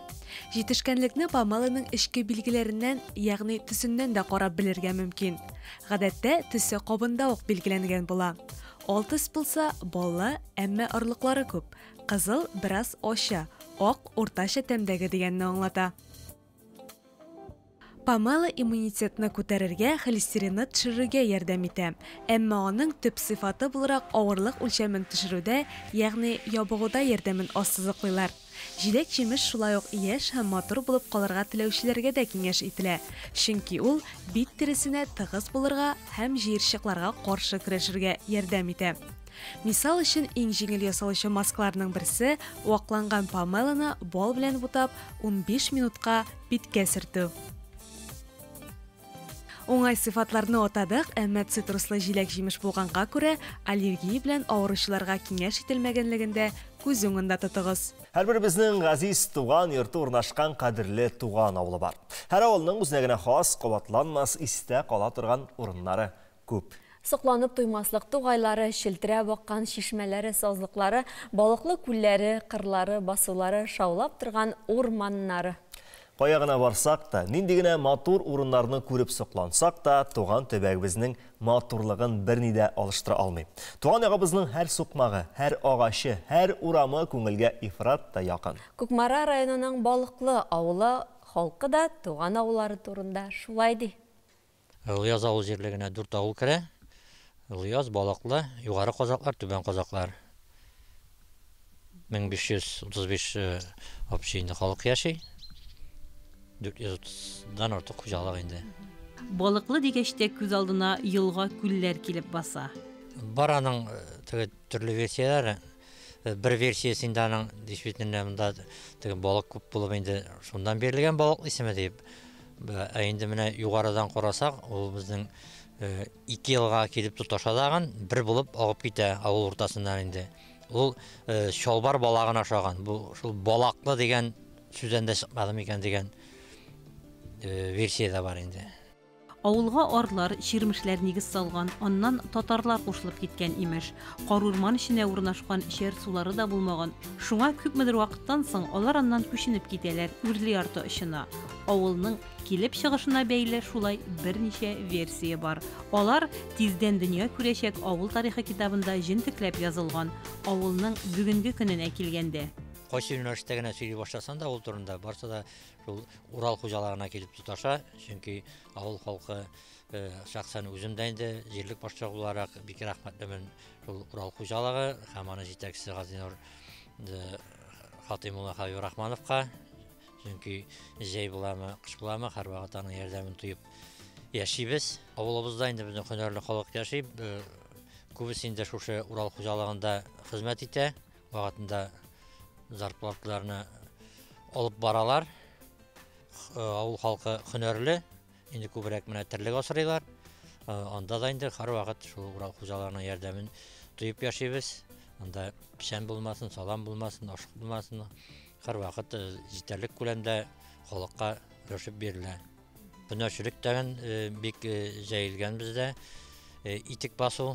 Җитешкәнлекне помелоның эчке билгеләреннән, ягъни төсеннән дә карап белергә мөмкин. Гадәттә, төсе кабында ук билгеләнгән була. Ал төс булса, баллы, әмма орлыклары күп. Кызыл бераз ачы, ак уртача тәмдәге дигәнне аңлата. Помело иммунитетны күтәрергә, холестеринны төшерергә ярдәм итә. Әмма аның төп сыйфаты буларак авырлык үлчәмен төшерүдә, ягъни ябыгуда ярдәмен ассызыклыйлар. Җиләк-җимеш шулай ук яшь һәм матур булып калырга теләүчеләргә дә киңәш ителә, чөнки ул бит тиресенә тыгыз булырга һәм җыерчыкларга каршы көрәшергә ярдәм итә. Мисал өчен, иң җиңел ясалучы маскаларның берсе, вакланган помелоны бал белән бутап, 15 минутка биткә сөртү. Уңай сыйфатларны атадык, әмма цитруслы җиләк-җимеш булганга күрә, аллергия белән авыручыларга киңәш ителмәгәнлеген дә күз уңында тотыгыз. Һәрберебезнең газиз туган йорты урнашкан кадерле туган авылы бар. Һәр авылның үзенә генә хас, кабатланмас, истә кала торган урыннары күп. Сокланып туймаслык тугайлары, челтерәп аккан чишмәләре, сазлыклары, балыклы күлләре, кырлары, басулары, шаулап торган урманнары. Кая гына барсак та, нинди генә матур урыннарны күреп соклансак та, туган төбәгебезнең матурлыгын берни дә алыштыра алмый. Туган ягыбызның һәр сукмагы, һәр агачы, һәр урамы күңелгә ифрат та якын. Кукмара районының Балыклы авылы халкы да туган авыллары турында шулай ди. Олыяз авыл җирлегенә дүрт авыл керә. Олыяз, Балаклы, Югары Казаклар, Түбән Казаклар. 1535 общий инде халык яши. 430 дан артык хуҗалык инде. Балыклы дигәч тә күз алдына елга-күлләр килеп баса. Бар аның теге төрле версияләре. Бер версиясе инде аның действительно монда теге балык күп булып инде шуннан бирелгән балык исеме дип. Ә инде менә югарыдан карасак, ул безнең ике елга килеп тоташа дагын, бер булып агып китә авыл уртасыннан инде. Ул чалбар балагына ошаган. Бу шул балаклы дигән сүздән дә чыкмады микән дигән версия дә бар инде. Авылга арлар, чирмешләр нигез салган, аннан татарлар кушылып киткән, имеш. Карурман эченә урнашкан, эчәр сулары да булмаган. Шуңа күпмедер вакыттан соң алар аннан күченеп китәләр, Үрле-Ярты очына. Авылның килеп чыгышына бәйле шулай берничә версия бар. Алар тиздән дөнья күрәчәк авыл тарихы китабында җентекләп язылган. Авылның бүгенге көненә килгәндә. Кайсы юнәлештә генә сөйли башласаң да, ул турында барысы да шул Урал хуҗалыгына килеп тоташа, чөнки авыл халкы шәхсән үзем дә инде җирлек башлыгы буларак бик рәхмәтлемен шул Урал хуҗалыгы һәм аның җитәкчесе Газинур Хатыйм улы Хәбибрахмановка, чөнки җәй буламы, кыш буламы, һәрвакыт аның ярдәмен тоеп яшибез. Авылыбызда инде безнең һөнәрле халык яши, күбесе инде шушы Урал хуҗалыгында хезмәт итә. Вакытында зарплаталарны алып баралар. Авыл халкы һөнәрле, инде күбрәк менә терлек асрыйлар. Анда да инде һәрвакыт шул Урал хуҗаларының ярдәмен тоеп яшибез. Анда печән булмасын, салам булмасын, ашык булмасын, һәрвакыт җитәрлек күләмдә халыкка өләшеп бирелә. Һөнәрчелек тәген бик җәелгән бездә. Итек басу,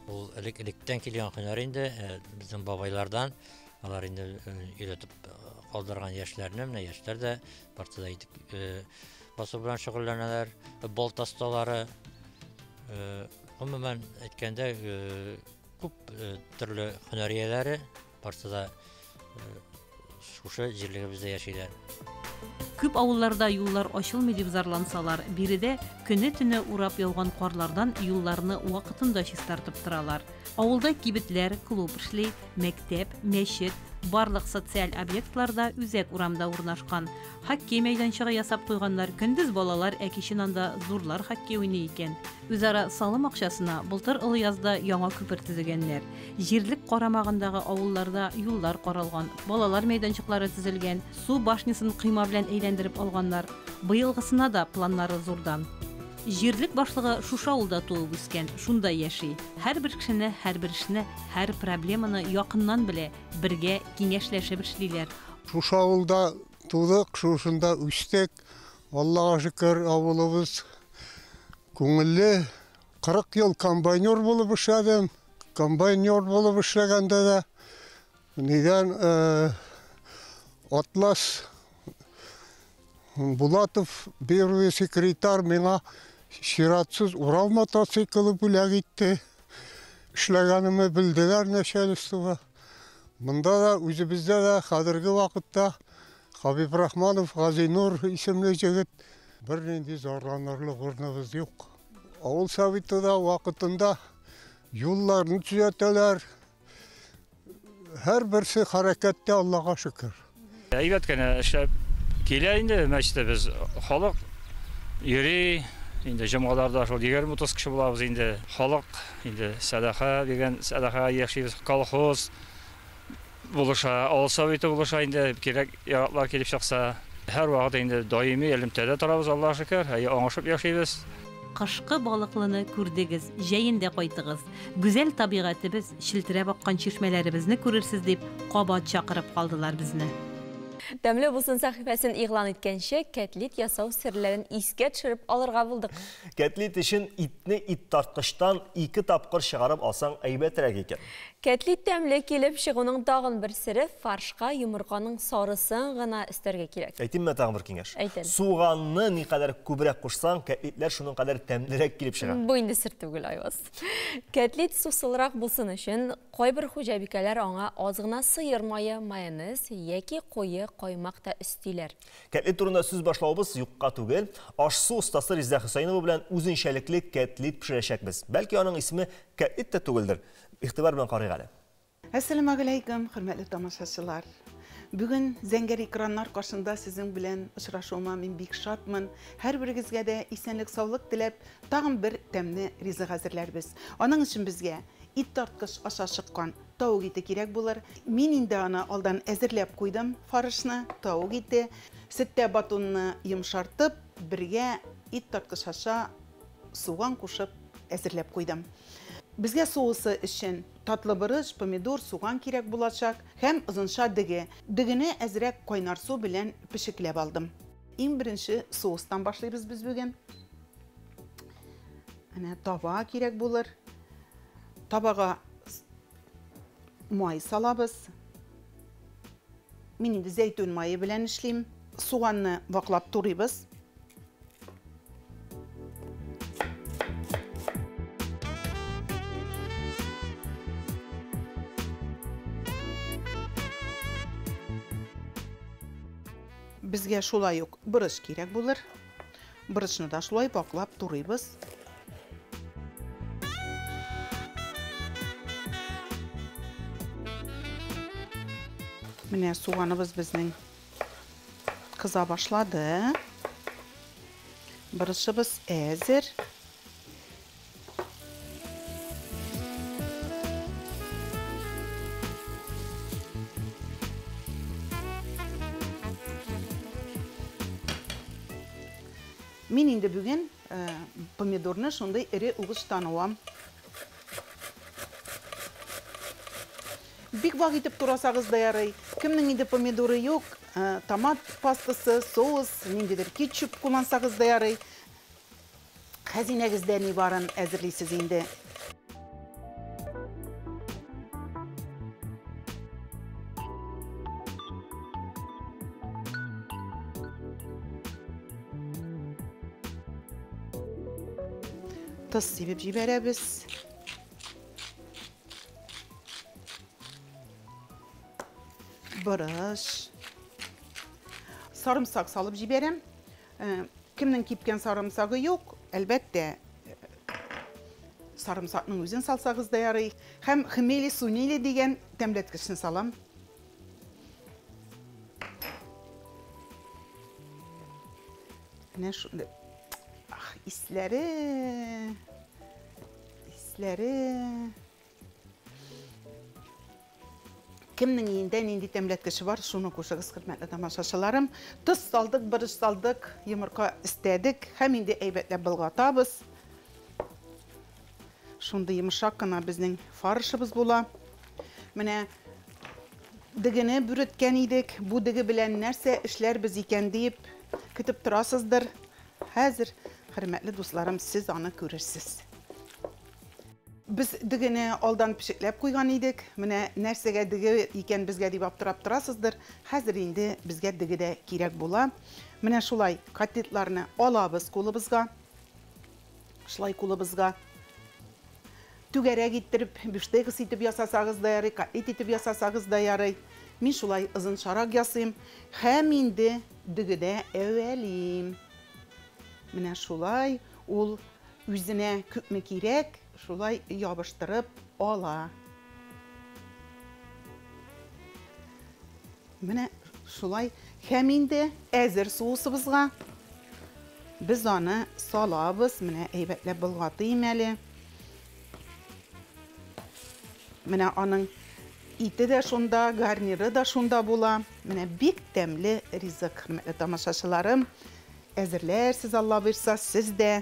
ул элек-электән килгән һөнәр инде, безнең бабайлардан. Алар инде өйрәтеп калдырган яшьләрне, менә яшьләр дә барсы да итек басу белән шөгыльләнәләр. Балта осталары, гомумән әйткәндә, күп төрле һөнәр ияләре, барсы да шушы җирлегебездә яшиләр. Күп авылларда юллар ачылмый дип зарлансалар, биредә көне-төне урап яуган карлардан юлларны вакытында чистартып торалар. Авылда кибетләр, клуб эшли, мәктәп, мәчет, барлык социаль объектлар да үзәк урамда урнашкан. Хоккей мәйданчыгы ясап куйганнар, көндез балалар, ә кичен анда зурлар хоккей уйный икән. Үзара салым акчасына былтыр Олыязда яңа күпер төзегәннәр. Җирлек карамагындагы авылларда юллар каралган, балалар мәйданчыклары төзелгән, су башнясын койма белән әйләндереп алганнар. Быелгысына да планнары зурдан. Җирлек башлыгы шушы авылда туып үскән, шунда яши. Һәрбер кешене, һәрбер эшне, һәр проблеманы якыннан белә, бергә киңәшләшеп эшлиләр. Шушы авылда тудык, шушында үстек. Аллага шөкер, авылыбыз күңелле. 40 ел комбайнер булып эшләдем. Комбайнер булып эшләгәндә дә нидән Атлас Булатов первый секретарь миңа чиратсыз Урал мотоциклы бүләк итте. Эшләгәнемне белделәр начальствога. Монда да, үзебездә дә хәзерге вакытта Хабибрахманов Газинур исемле җегет, бернинди зарланырлык урыныбыз юк. Авыл советы да вакытында юлларны төзәтәләр. Һәрберсе хәрәкәттә, Аллага шөкер. Әйбәт кенә эшләп килә инде мәчетебез. Халык йөри, инде җомгаларда шул 20-30 кеше булабыз инде. Халык инде сәдака дигән сәдакага яшибез. Колхоз булыша, авыл советы булыша инде, кирәк яраклар килеп чыкса. Һәрвакыт инде даими элемтәдә торабыз, Аллага шөкер, әйе, аңышып яшибез. Кышкы Балыклыны күрдегез, җәен дә кайтыгыз. Гүзәл табигатебез, челтерәп аккан чишмәләребезне күрерсез, дип кабат чакырып калдылар безне. Тәмле булсын сәхифәсен игълан иткәнче, кәтлит ясау серләрен искә төшереп алырга булдык. Кәтлит өчен итне иттарткычтан ике тапкыр чыгарып алсаң әйбәтрәк икән. Кәтлит тәмле килеп чыгуның тагын бер сере, фаршка йомырканың сарысын гына өстәргә кирәк. Әйтимме тагын бер киңәш? Әйт әле. Суганны никадәр күбрәк кушсаң, кәтлитләр шуның кадәр тәмлерәк килеп чыга. Бу инде сер түгел, Айваз. Кәтлит сусылрак булсын өчен, кайбер хуҗабикәләр аңа аз гына сыер мае, майонез яки куе каймак та өстиләр. Кәтлит турында сүз башлавыбыз юкка түгел. Аш-су остасы Резеда Хөсәенова белән үзенчәлекле кәтлит пешерәчәкбез. Бәлки аның исеме кәтлит тә түгелдер. Игътибар белән карыйк әле. Әссәламәгаләйкүм, хөрмәтле тамашачылар. Бүген зәңгәр экраннар каршында сезнең белән очрашуыма мин бик шатмын. Һәрберегезгә дә исәнлек-саулык теләп, тагын бер тәмле ризык әзерләрбез. Аның өчен безгә ит тарткыч аша чыккан тавык ите кирәк булыр. Мин инде аны алдан әзерләп куйдым, фарышны, тавык ите. Сөттә батонны йомшартып, бергә ит тарткыч аша суган кушып әзерләп куйдым. Безгә соусы өчен татлы борыч, помидор, суган кирәк булачак һәм озынча дөге. Дөгене әзрәк кайнар су белән пешекләп алдым. Иң беренче соустан башлыйбыз без бүген. Әнә таба кирәк булыр. Табага май салабыз. Мин инде зәйтүн мае белән эшлим. Суганны ваклап турыйбыз. Безгә шулай ук борыч кирәк булыр. Борычны да шулай ваклап турыйбыз. Менә суганыбыз безнең кыза башлады. Борычыбыз әзер. Мин инде бүген помидорны шундый эре угычтан уам. Бик вак итеп турасагыз да ярый. Кемнең инде помидоры юк, томат пастасы, соус, ниндидер кетчуп куллансагыз да ярый. Хәзинәгездә ни барын әзерлисез инде. Тоз сибеп җибәрәбез. Борыч. Сарымсак салып җибәрәм. Кемнең кипкән сарымсагы юк, әлбәттә, сарымсакның үзен салсагыз да ярый. Һәм хмели сунели дигән тәмләткечне салам. Менә шундый. Ах, исләре. Исләре. Кемнең өендә нинди тәмләткече бар, шуны кушыгыз, хөрмәтле тамашачыларым. Тоз салдык, борыч салдык, йомырка өстәдек һәм инде әйбәтләп болгатабыз. Шундый йомшак кына безнең фаршыбыз була. Менә дегене бүреткән идек. Бу деге белән нәрсә эшләрбез икән дип көтеп торасыздыр. Хәзер, хөрмәтле дусларым, сез аны күрерсез. Без дөгене алдан пешекләп куйган идек. Менә нәрсәгә дөге икән безгә дип аптырап торасыздыр. Хәзер инде безгә дөге дә кирәк була. Менә шулай котлетларны алабыз кулыбызга. Шулай кулыбызга. Түгәрәк иттереп, бифштекс итеп ясасагыз да ярый, котлет итеп ясасагыз да ярый. Мин шулай озынчарак ясыйм. Һәм инде дөгедә әвәлим. Менә шулай ул үзенә күпме кирәк, шулай ябыштырып ала. Менә шулай. Һәм инде әзер соусыбызга без аны салабыз. Менә әйбәтләп болгатыйм әле. Менә аның ите дә шунда, гарниры да шунда була. Менә бик тәмле ризык, хөрмәтле тамашачыларым. Әзерләрсез, Алла боерса, сез дә.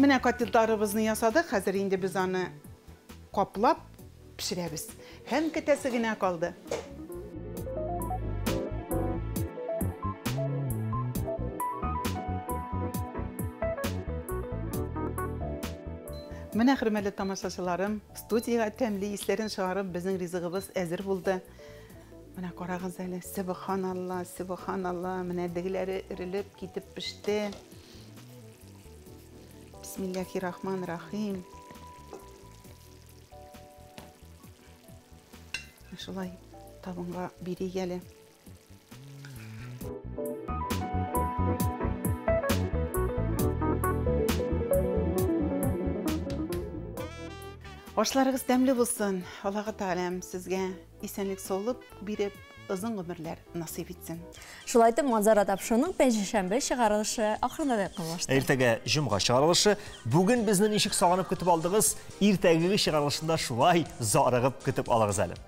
Менә котлетларыбызны ясадык, хәзер инде без аны каплап пешерәбез. Һәм көтәсе генә калды. Менә, хөрмәтле тамашачыларым, студиягә тәмле исләрен чыгарып, безнең ризыгыбыз әзер булды. Менә карагыз әле, сөбханалла, сөбханалла, менә дегеләре өрелеп китеп пеште. Бисмиллахи-рахман-рахим. Шулай табынга бирик әле. Ашларыгыз тәмле булсын. Аллаһы Тәгаләм сезгә исәнлек, саулык биреп, озын гомерләр насыйп итсен. Шулай итеп, Манзара тапшыруның пәнҗешәмбе чыгарылышы ахырына да якынлашты. Иртәгә җомга чыгарылышы. Бүген безне ничек сагынып көтеп алдыгыз, иртәгеге чыгарылышында шулай зарыгып көтеп алыгыз әле.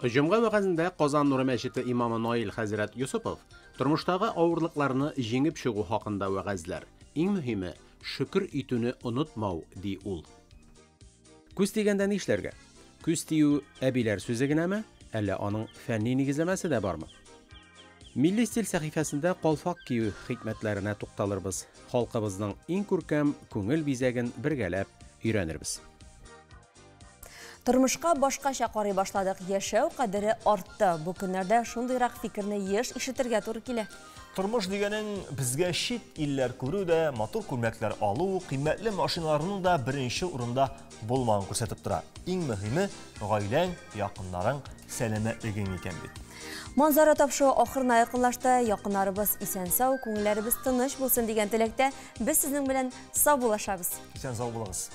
Җомга вәгазендә Казан Нуры мәчете имамы Наил хәзрәт Йосыпов тормыштагы авырлыкларны җиңеп чыгу хакында вәгазьләр. Иң мөһиме, шөкер итүне онытмау, ди ул. Күз тигәндә нишләргә? Күз тию әбиләр сүзе генәме, әллә аның фәнни нигезләмәсе дә бармы? Милли стиль сәхифәсендә калфак кию хикмәтләренә тукталырбыз, халкыбызның иң күркәм күңел бизәген бергәләп өйрәнербез. Тормышка башкача карый башладык, яшәү кадере артты. Бу көннәрдә шундыйрак фикерне еш ишетергә туры килә. Тормыш дигәнең безгә чит илләр күрү дә, матур күлмәкләр алу, кыйммәтле машиналарның да беренче урында булмавын күрсәтеп тора. Иң мөһиме, гаиләң, якыннарың, сәламәтлегең икән бит. Манзара тапшыруы ахырына якынлашты. Якыннарыбыз исән-сау, күңелләребез тыныч булсын дигән теләктә без сезнең белән саубуллашабыз. Исән-сау булыгыз.